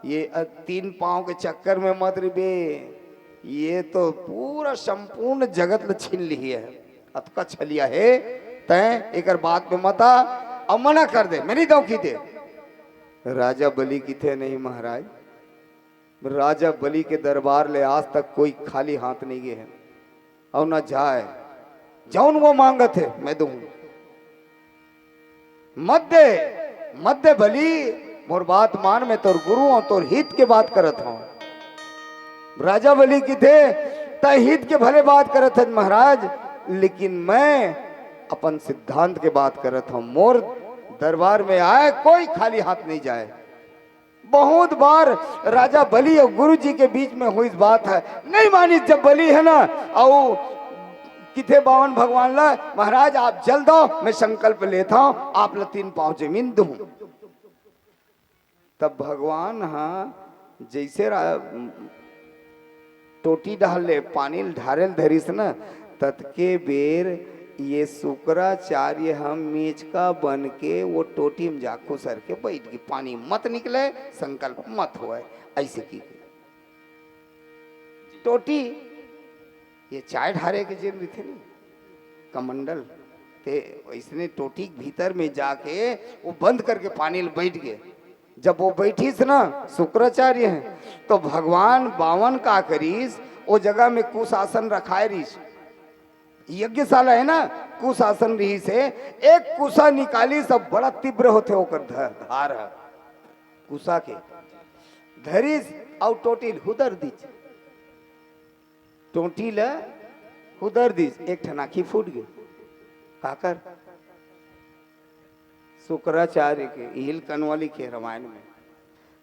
ये अ-, तीन पांव के चक्कर में मत रहिबे। ये तो पूरा संपूर्ण जगत ल छीन लिही हे। अतका छलिया हे, तैं एकर बात में मत आ, अउ मना कर दे, मैं नहीं दंव कहिथे। राजा बलि कहिथे, नहीं महाराज, राजा बलि के दरबार ले आज तक कोई खाली हाथ नहीं गे हे, अउ ना जाए। जौन वो मांगत हे, मैं दूं। मत दे, मत दे बलि, मोर बात मान, मैं तोर गुरु हंव, तोर हित के बात करत हंव। राजा बलि कहिथे, तैं हित के भले बात करत हस महाराज, लेकिन मैं अपन सिद्धांत के बात करत हंव। मोर दरबार में आए, कोई खाली हाथ नहीं जाए। बहुत बार राजा बलि अउ गुरु जी के बीच में होइस बात हे, नहीं मानिस। जब बलि हे ना, अउ किथे बामन भगवान ला, "महाराज, आप जल दव, मैं संकल्प लेथंव, आप ला तीन पाँव जमीन दूं।" तब भगवान ह जइसे रा-, टोटी डहर ले पानी ल ढारे ल धरिस न, ततके बेर ये शुक्राचार्य ह मेचका बन के वो टोटी म जा खुसर के बइठ गे। पानी मत निकले, संकल्प मत होय, अइसे कि टोटी ये चाय ढारे के जेन रहिथे नी, कमंडल, ते अइसने टोटी के भीतर में जाके वो बंद करके पानी ल बइठ गे। जब वो बइठिस ना शुक्राचार्य ह, तो भगवान बामन का करिस, वो जगह में कुशासन रखाय रिहिस, यज्ञशाला हे ना, कुशासन रिहिस हे, एक कुशा निकालिस, सब बड़ा तीव्र होथे ओकर ध-, धार ह, कुशा के धरिस अउ टोटी ल हुदर दिस। टोटी ल हुदर दिस, एक ठन आँखी फूट गे। काकर? शुक्राचार्य के। इही ल कनवा लिखे रमायन में,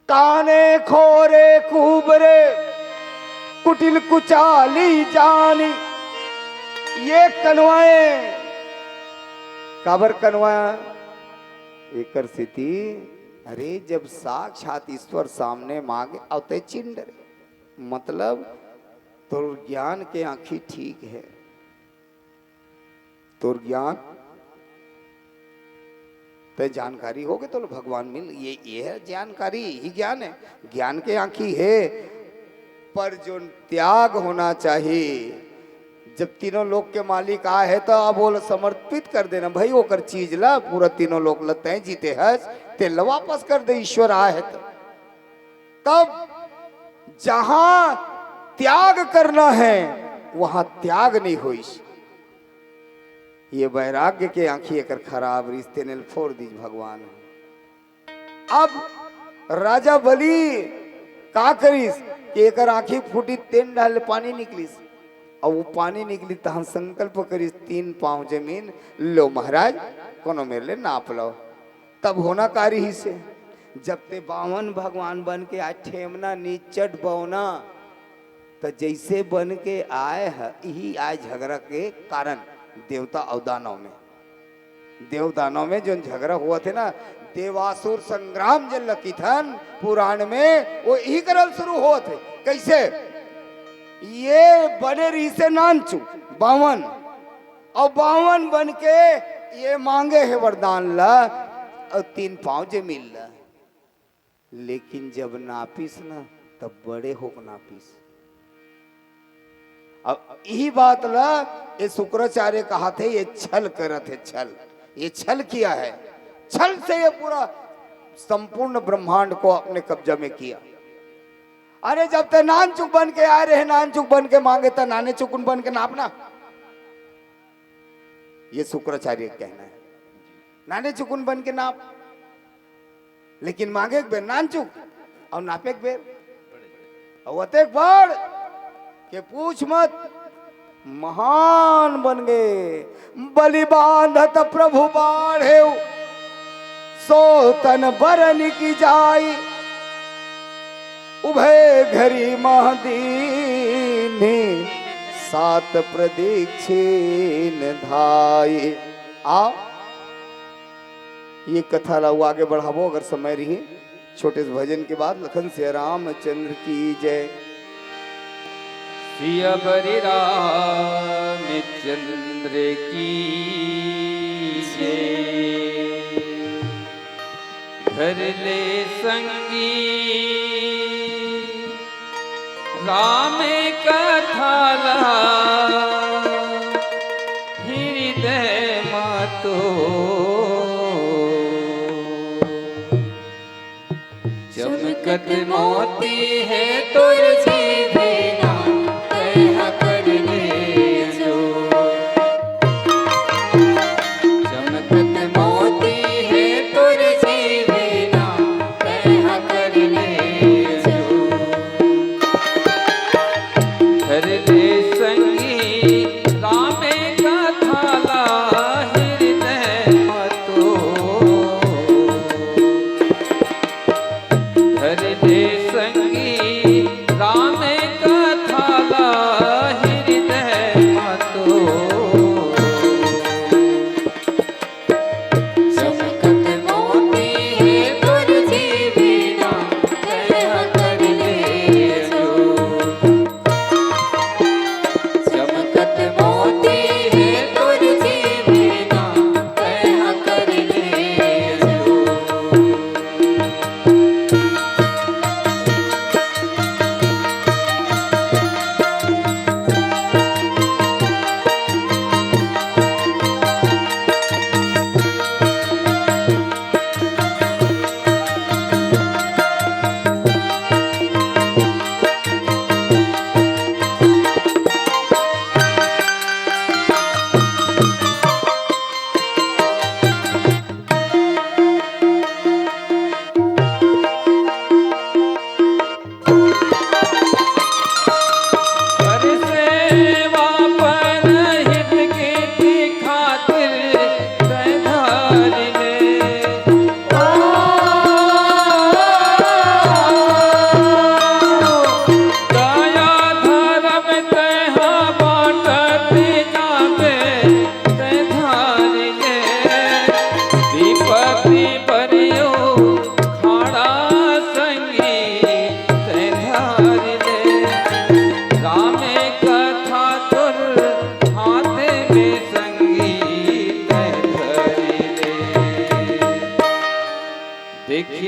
"काने खोरे कुबरे कुटिल कुचाली जानी।" ये कनवा ए। काबर कनवा? एकर सेती, अरे, जब साक्षात ईश्वर सामने मांगे, अउ तैं चिन डरे। मतलब, तोर ज्ञान के आँखी ठीक हे, तोर ज्ञान, तैं जानकारी होगे, तोला भगवान मिल, ये, ये हे जानकारी, इही ज्ञान हे, ज्ञान के आँखी हे, पर जोन त्याग होना चाहिए, जब तीनों लोक के मालिक आय हे, त अब ओला समर्पित कर देना भई, ओकर चीज ला, पूरा तीनों लोक ला तैं जीते हस, तेला वापस कर दे, ईश्वर आय हे त। तब जहां त्याग करना है, वहां त्याग नहीं होइस। ये वैराग्य के आंखी एकर खराब रिहिस, तेने ल फोर दिस भगवान। अब राजा बलि का करिस कि एकर आंखी फूटी, तेन डाल ले पानी निकलिस। अब वो पानी निकलिस, तहां संकल्प करिस, तीन पांव जमीन लो महाराज, कोनो मेर ले नाप लो। तब होना का रिहिस हे, जब ते बामन भगवान बन के आय, ठेमना निचट बौना, त जइसे बन के आय ह, इही आय झगरा के कारण देवता अउ दानव में। देव दानव में जोन झगरा होवत हे ना, देवासुर संग्राम जेन ल किथन पुराण में, वो इही करल शुरू होवत हे। कइसे? ये बने रिहिसे नानचुक बामन, अउ बामन बन के ये मांगे हे वरदान ल, अउ तीन पांव जमीन ल, लेकिन जब नापिस न, तब बड़े होक नापिस। अब इही बात ल ये शुक्राचार्य कहत हे, ये छल करत हे, छल। ये छल किया है, छल से ये पूरा संपूर्ण ब्रह्मांड को अपने कब्जा में किया। अरे, जब ते नानचुक बन के आय रहे, नानचुक बन के मांगे, त नाने चुकुन बन के नापना। ये शुक्राचार्य के कहना है, नाने चुकुन बन के नाप, लेकिन मांगे एक बेर नानचुक अउ नापे एक बेर, अउ अतेक बड़ के पूछ मत, महान बन गे। बलि बांधत प्रभु बाढ़ेउ, सो तन बरनि की जाई। उभय घरी मह दीन्ही, सात प्रदीक्षिन धाई। आओ, ये कथा ला अउ आगे बढ़ाबो, अगर समय रही। छोटे से भजन के बाद लखन सिया रामचंद्र की जय। सिया बलि रामचंद्र की जय। धर ले संगी राम कथा ला हृदय मा तो। चमकत मोती है तोर जीवना, तैहा कर ले जो। चमकत मोती है तोर जीवना, तैहा कर ले जो। धर ले संगी राम कथा ला हृदय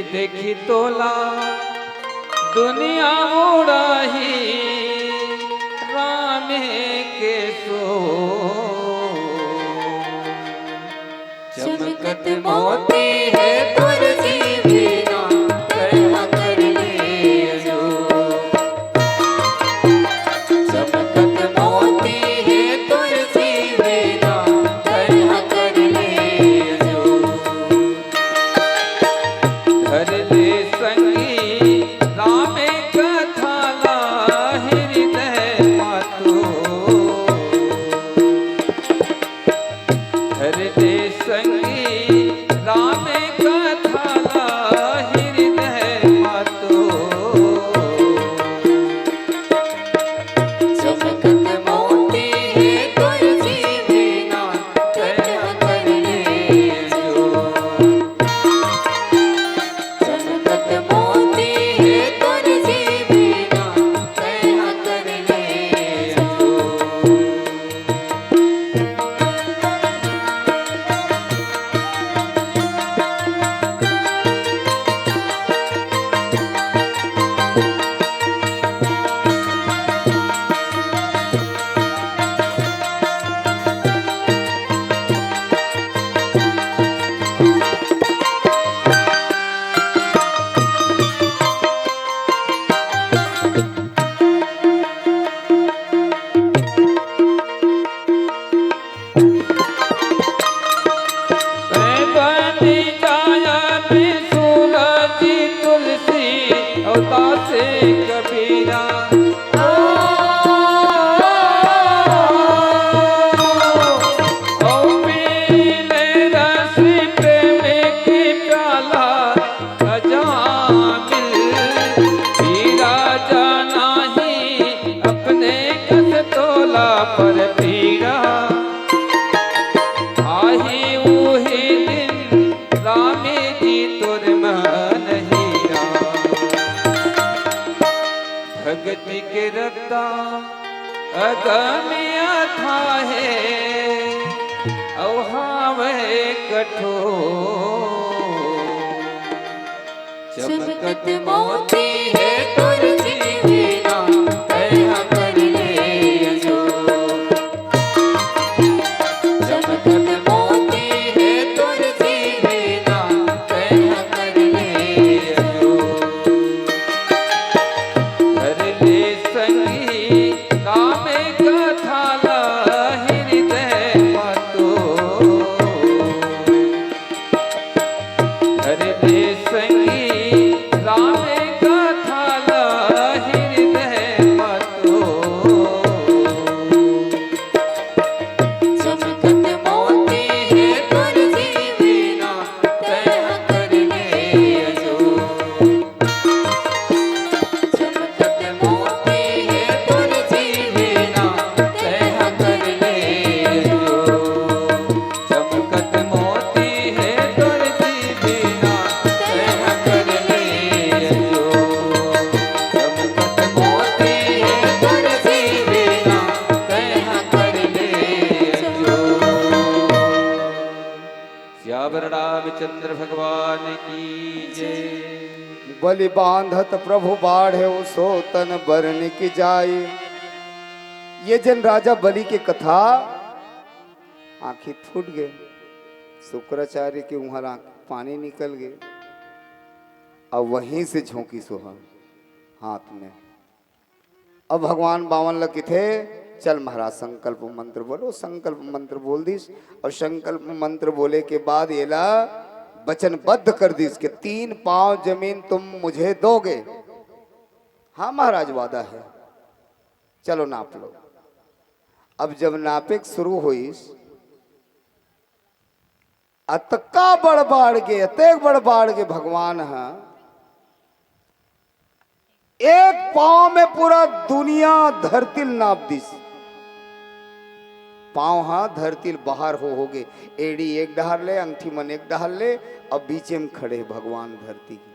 देखी तोला दुनिया उड़ाही राम के सो। चमकत मोती है तोर जीवना, कहा कर ले जो। चमकत मोती है तोर जीवना, कहा कर ले जो। धर ले संगी राम कथा ला हृदय मा तो। धर ले संगी राम कथा ला हृदय मा तो। चमकत मोती है तोर जीवना, कथा कर ले जो। चमकत मोती है तोर जीवना, कथा कर ले जो। बनी जाया भी सूरज तुलसी और दास कबीरा। ओ, ओ पीले रस प्रेम की प्याला अजामिल। पीरा जाना ही अपने कस तोला पर पीरा। आही उही दिन रामे जी तोर मन हीरा। भगति के रत्ता अगम अथाहे, अउ हावय कठोर। चमकत मोती है तोर जीवना, कहा कर ले जो। चमकत मोती है तोर जीवना, कहा कर ले जो। धर ले संगी राम कथा ला हृदय मा तो। धर ले संगी राम कथा ला हृदय मा तो। चमकत मोती है तोर जीवना, कहा कर ले जो। चमकत मोती है तोर जीवना, कहा कर ले जो। चमकत मोती है तोर जीवना, कहा कर ले जो। चमकत मोती है तोर जीवना, कहा कर ले जो। सियावर रामचंद्र भगवान की जय। बलि बांधत प्रभु बाढ़े सो तन बरनि की जाय। ये जन राजा बलि के कथा, आंखी फूट गे, शुक्राचार्य के उहां आंख पानी निकल गे, अउ वहीं से झोंकिस हाथ में। अब भगवान बामन ल किथे, "चल महाराज, संकल्प मंत्र बोलो।" संकल्प मंत्र बोल दिस, अउ संकल्प मंत्र बोले के बाद एला वचनबद्ध कर दिस कि तीन पांव जमीन तुम मुझे दोगे। हाँ महाराज, वादा है, चलो नाप लो। अब जब नापे के शुरू होइस, अतका बड़ बाढ़ गे, अतेक बड़ बाढ़ गे भगवान ह एक पांव में पूरा दुनिया धरती ल नाप दिस। पांव ह धरती ल बाहर हो, हो गे। एड़ी एक डहर ले, अंगठी मन एक डहर ले, अब बीचे में खड़े भगवान धरती के।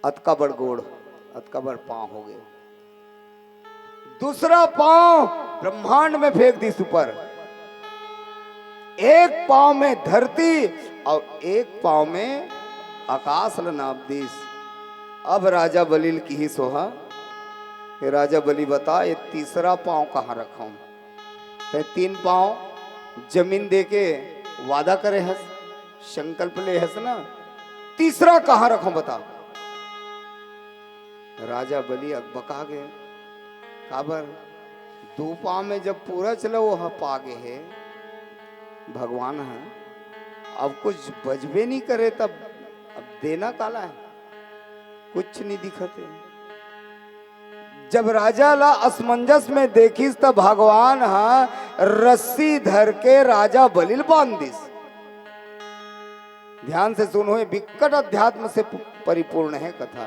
अतका बड़ गोड़, अतका बड़ पांव हो गे। दूसरा पांव ब्रह्मांड में फेंक दिस ऊपर। एक पांव में धरती अउ एक पांव में आकाश ल नाप दिस। अब राजा बलि ल किहिस ओहा, "हे राजा बलि, बता, ये तीसरा पाँव कहाँ रखंव? तैं तीन पाँव जमीन दे के वादा करे हस, संकल्प ले हस ना, तीसरा कहाँ रखंव, बता।" राजा बलि अकबका गे, काबर, दू पाँव में जब पूरा चला ओहा पा गे हे भगवान ह, अब कुछ बचबे नहीं करे, तब अब देना काला है, कुछ नहीं दिखत है। जब राजा ला असमंजस में देखिस, तब भगवान ह रस्सी धर के राजा बलि ल बांध दिस। ध्यान से सुनो, ये बिकट अध्यात्म से पु-, परिपूर्ण है कथा।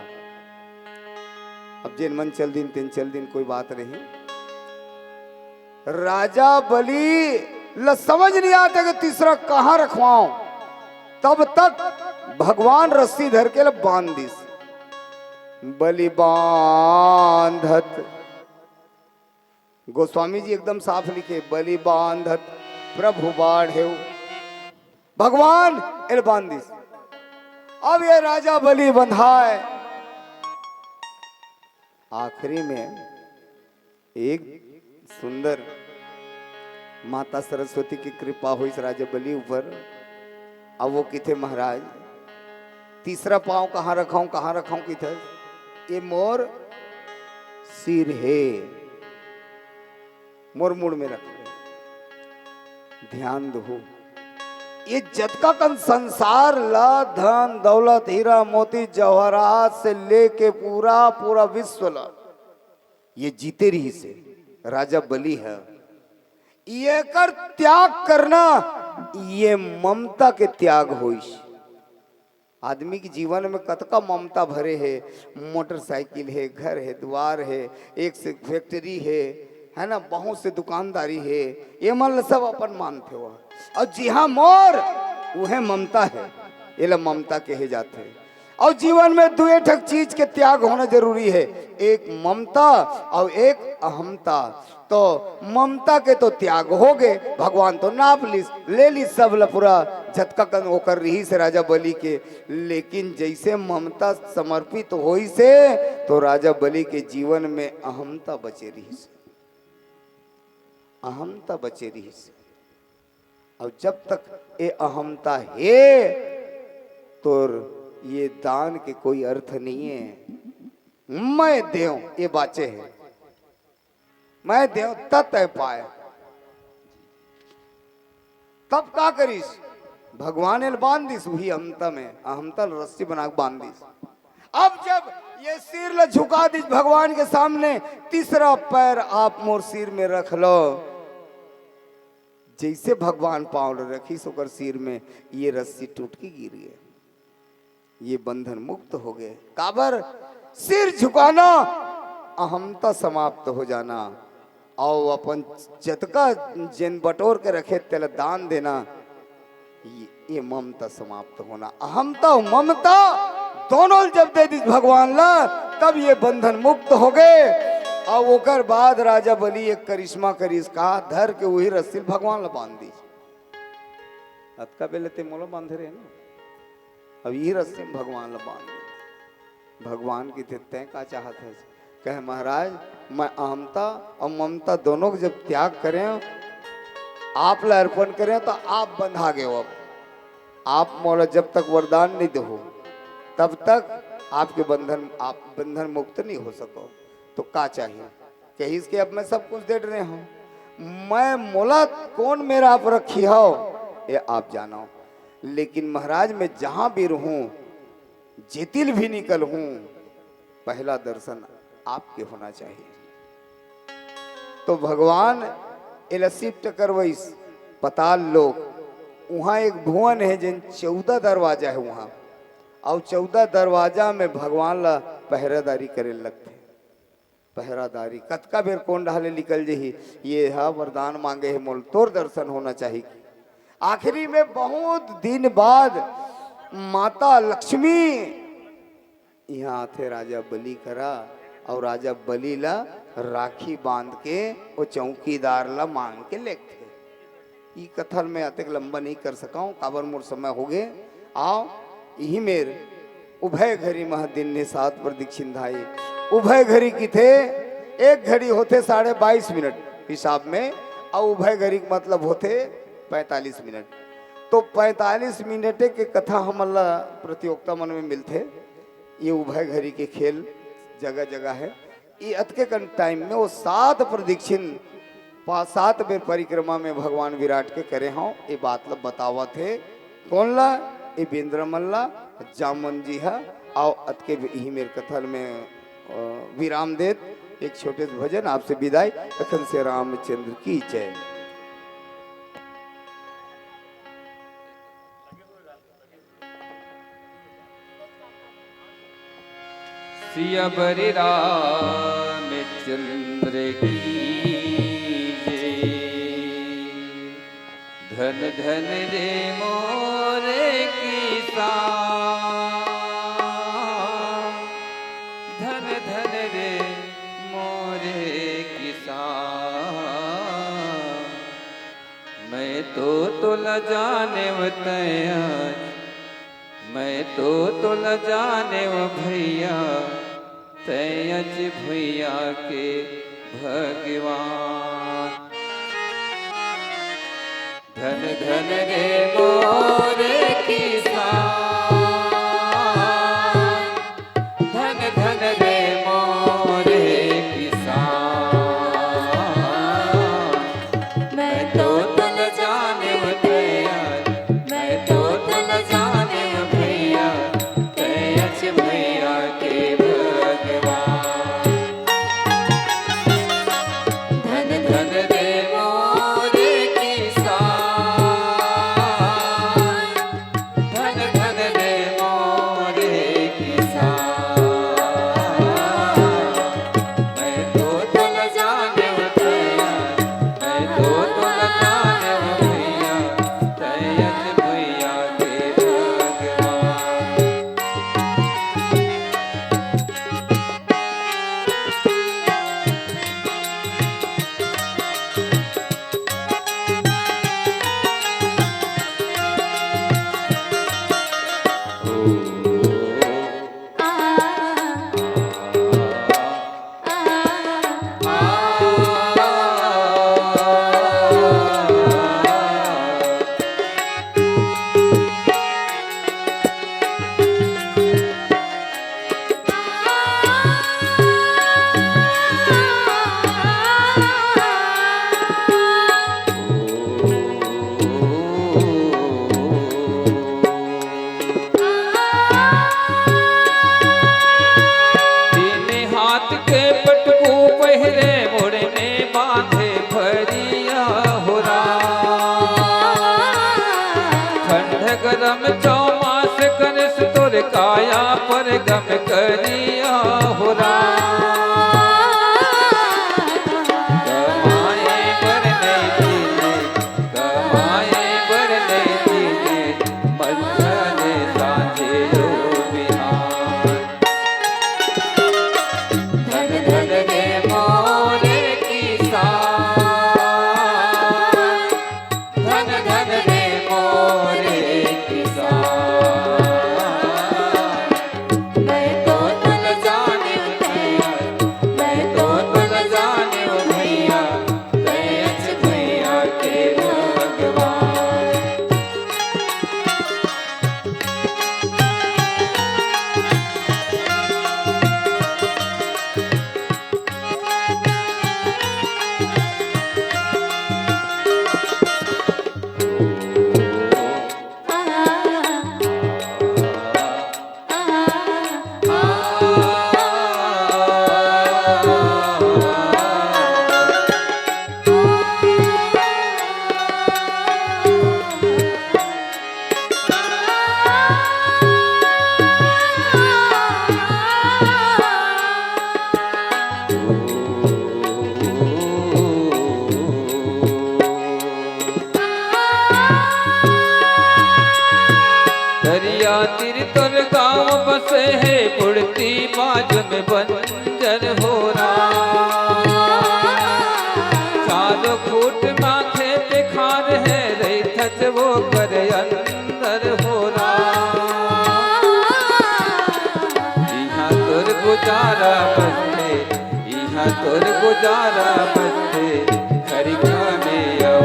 अब जेन मन चल दिन, तेन चल दिन, कोई बात नहीं। राजा बलि ल समझ नहीं आते कि तीसरा कहाँ रखवाओं, तब तक भगवान रस्सी धर के ल बांध दिस। बलि बांधत, गोस्वामी जी एकदम साफ लिखे, "बलि बांधत प्रभु बाढ़ेउ।" भगवान एल बांध दिस। अब ये राजा बलि बंधाय। आखिरी में एक सुंदर माता सरस्वती की कृपा होइस राजा बलि ऊपर। अब वो किथे, "महाराज, तीसरा पाँव कहाँ रखाऊं, कहाँ रखाऊं?" किथे, "ये मोर सिर हे, मोर मुड़ में रख ले, ध्यान दहू।" ये जतका कन संसार ला, धन दौलत, हीरा मोती जवाहरात से लेके पूरा पूरा विश्व ला, ये जीते रहिस हे राजा बलि ह। एकर त्याग करना, ये ममता के त्याग होइस। आदमी के जीवन में कतका ममता भरे हे, मोटरसाइकिल हे, घर हे, दुआर हे, एक से फैक्ट्री हे, है ना, बहुत से दुकानदारी हे, ये मन ल सब अपन मानथे हो। अउ जिहाँ मोर, उहे ममता हे, एला ममता कहे जाथे। अउ जीवन में दुए ठक चीज के त्याग होना जरूरी हे, एक ममता अउ एक अहमता। तो ममता के तो त्याग हो गे, भगवान तो नाप लिस, ले लिस सब ल पूरा, जतका कन ओकर रिहिस हे राजा बलि के, लेकिन जइसे ममता समर्पित होइस हे, तो राजा बलि के जीवन में अहमता बचे रिहिस हे, अहमता बचे रिहिस हे। अउ जब तक ये अहमता हे, तोर ये दान के कोई अर्थ नहीं है। मैं देव, ये बाचे हे, मैं देव, त तैं पाय। तब का करिस? भगवान एल बांध दिस, उही अहमता में, अहमता ल रस्सी बना के बांध दिस। अब जब ये सिर ल झुका दिस भगवान के सामने, तीसरा पैर आप मोर सिर में रख लो। जइसे भगवान पाँव ल रखिस ओकर सिर में, ये रस्सी टूट के गिर गे, ये बंधन मुक्त हो गे। काबर? सिर झुकाना, अहमता समाप्त हो जाना, अउ अपन जतका जेन बटोर के रखे तेला दान देना, ये, ये ममता समाप्त होना। अहमता अउ ममता दोनों ल जब दे दिस भगवान ला, तब ये बंधन मुक्त हो गे। अउ ओकर बाद राजा बलि एक करिश्मा करिस, का धर के उही रस्सी ल भगवान ला बांध दिस। अतका बेले ते मोला बांधे रहे ना, अब ये रस्सी में भगवान ला बांध दे। भगवान किथे, "तैं का चाहत हस?" कहे, "महाराज, मैं अहमता अउ ममता दोनों के जब त्याग करेंव, आप ला अर्पण करेंव, तो आप बंधा गेव। अब आप मोला जब तक वरदान नहीं देहू, तब तक आपके बंधन, आप बंधन मुक्त नहीं हो सको। तो का चाहिए?" कहिस कि, "अब मैं सब कुछ दे डरे हूँ, मैं, मोला कौन मेरा आप रखी हो, ये आप जानो। लेकिन महाराज, मैं जहाँ भी रहूँ, जेती ल भी निकलहूँ, पहला दर्शन आपके होना चाहिए।" तो भगवान एला shift करवइस पताल लोक। उहाँ एक भुवन हे, जेन चौदह दरवाजा हे उहाँ, अउ चौदह दरवाजा में भगवान ला पहरेदारी करे लगथे। पहरादारी, कतका बेर कोन डहार ले निकल जही, ये हा वरदान मांगे हे मोल, तोर दर्शन होना चाही। आखिरी में बहुत दिन बाद माता लक्ष्मी इहाँ आथे राजा बलि करा, अउ राजा बलि ला राखी बांध के ओ चौकीदार ला मांग के लेगथे। ई कथा ल मैं अतेक लंबा नहीं कर सकंव, काबर मोर समय हो गे। आओ, इही मेर उभय घरी महा दिन ने सात प्रदक्षिण धाई। उभय घरी किथे, एक घड़ी होथे साढ़े बाईस मिनट हिसाब में, अउ उभय घरी के मतलब होथे पैंतालीस मिनट। तो पैंतालीस मिनट के कथा हमन ला प्रतियोगिता मन में मिलथे। ये उभय घरी के खेल जगह जगह है। ये अतके कन टाइम में वो सात प्रदक्षिण, पा-, सात बेर परिक्रमा में भगवान विराट के करे हव, ये बात ला बतावत हे। कोन ला? ये बेंदरा मन ला, जामन जी हा। अउ अतके बे-, इही मेर कथा में, अ, विराम देत एक छोटे से भजन, आपसे विदाई। अखन से रामचंद्र की जय। सिया बलि रामचंद्र की जय। धन धन रे मोरे किसान, धन धन रे मोरे किसान। मैं तो तोला जानेंव तैं अच, मैं तो तोला जानेंव भैया, तैं अच भुइयां के भगवान। धन धन रे मोरे किसान, धन धन रे मोरे किसान। मैं तो तोला जानेंव भैया, मैं तो तोला जानेंव भैया, तैं अच भुइयां के भगवान। धन धन रे मोरे किसान, धन धन रे मोरे किसान। मैं तो तोला जानेंव भैया, मैं तो तोला जानेंव भैया, तैं अच भुइयां के भगवान। तीन हाथ के पटकू पहिरे, मुड़ में बांधे फरिया हो राम। ठंड गरम चौमास करिस, तोर काया पर गम करिया हो राम। कमाए बर नहीं दीने, कमाए बर नहीं दीने, मंझन सांझे ओ बिहान। धन धन रे मोरे किसान, धन धन रे मोरे किसान। मैं तो तोला जानेंव तैं अच, मैं तो तोला जानेंव भैया, तैं अच भुइयां के भगवान। दरिया तीर तोर गाँव बसे हे, पुड़ती बाज में बंजर हो राम। चारों खूंट मा खेत खार हे, रहिथस वो कर अंदर हो राम। तोर गुजारा बचे खरिखा में अउ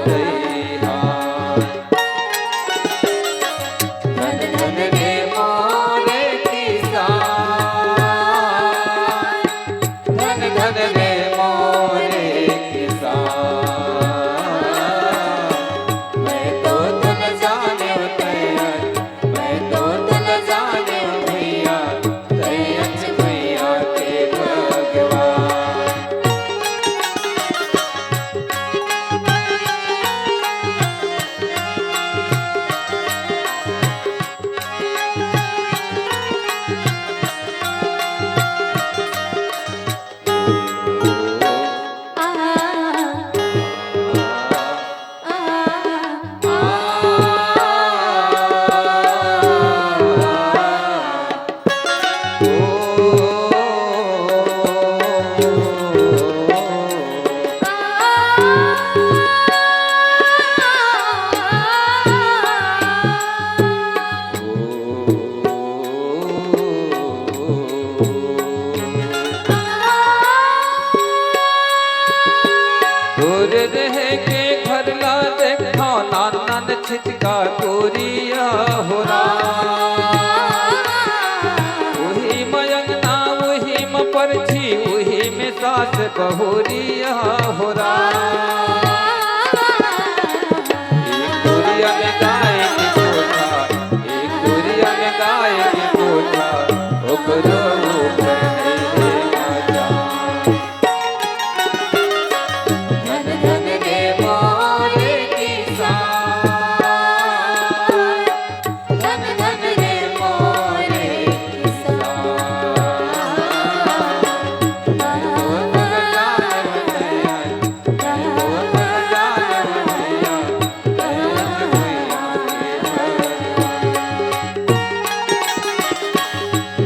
दइहा। धन धन रे मोरे किसान, धन धन रे मोरे किसान। मैं तो तन जाने तैयार, मैं तो तन जाने भैया, तैयच भैया के भगवान। तोर रहे के घर ला देखा, नान नान छिटका कोरिया हो राम। उही म अंगना, उही म परछी, उही में सास बहुरिया हो राम। एक दुरिया में गाय के कोठा, एक दुरिया में गाय के कोठा, ओकरो ऊपर नहीं रे मचान। धन धन रे मोरे किसान, धन धन रे मोरे किसान।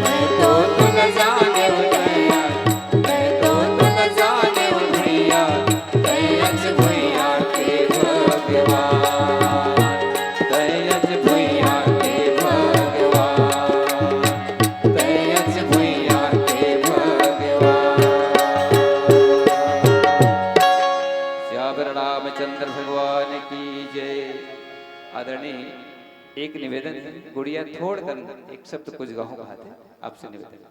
मैं तो तन जाने भैया, मैं तो तन जाने भैया, तैयच भैया के भगवान, तैयच भैया के भगवान, तैयच भैया के भगवान। सियावर रामचंद्र भगवान की जय। आदरणीय, एक निवेदन हे, गुड़िया थोड़ कन एक शब्द कुछ गाहूं कहाथे, आपसे निवेदन।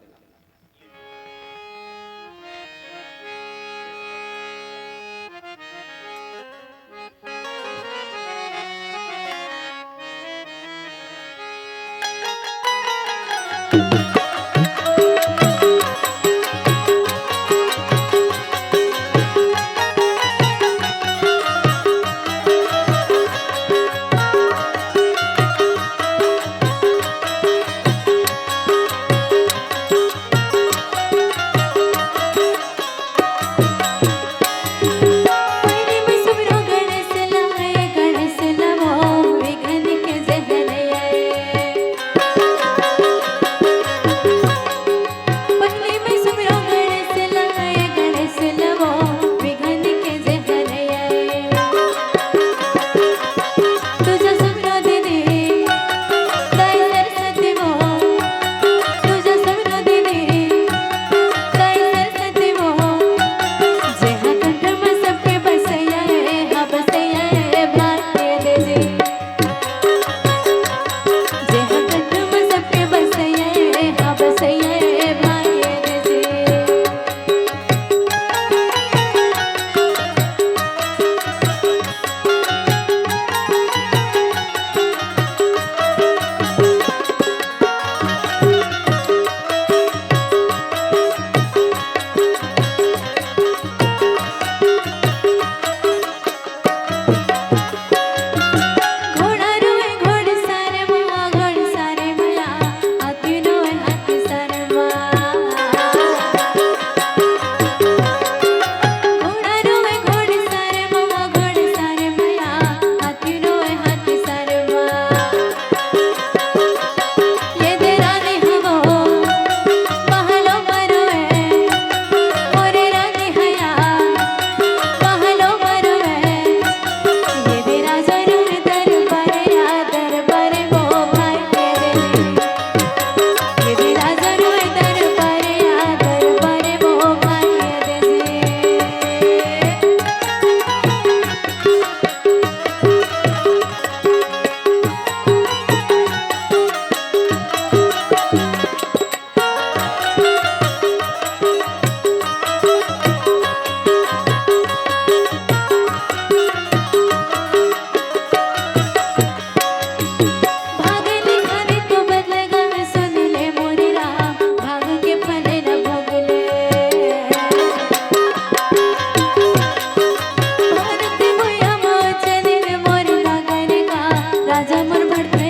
भर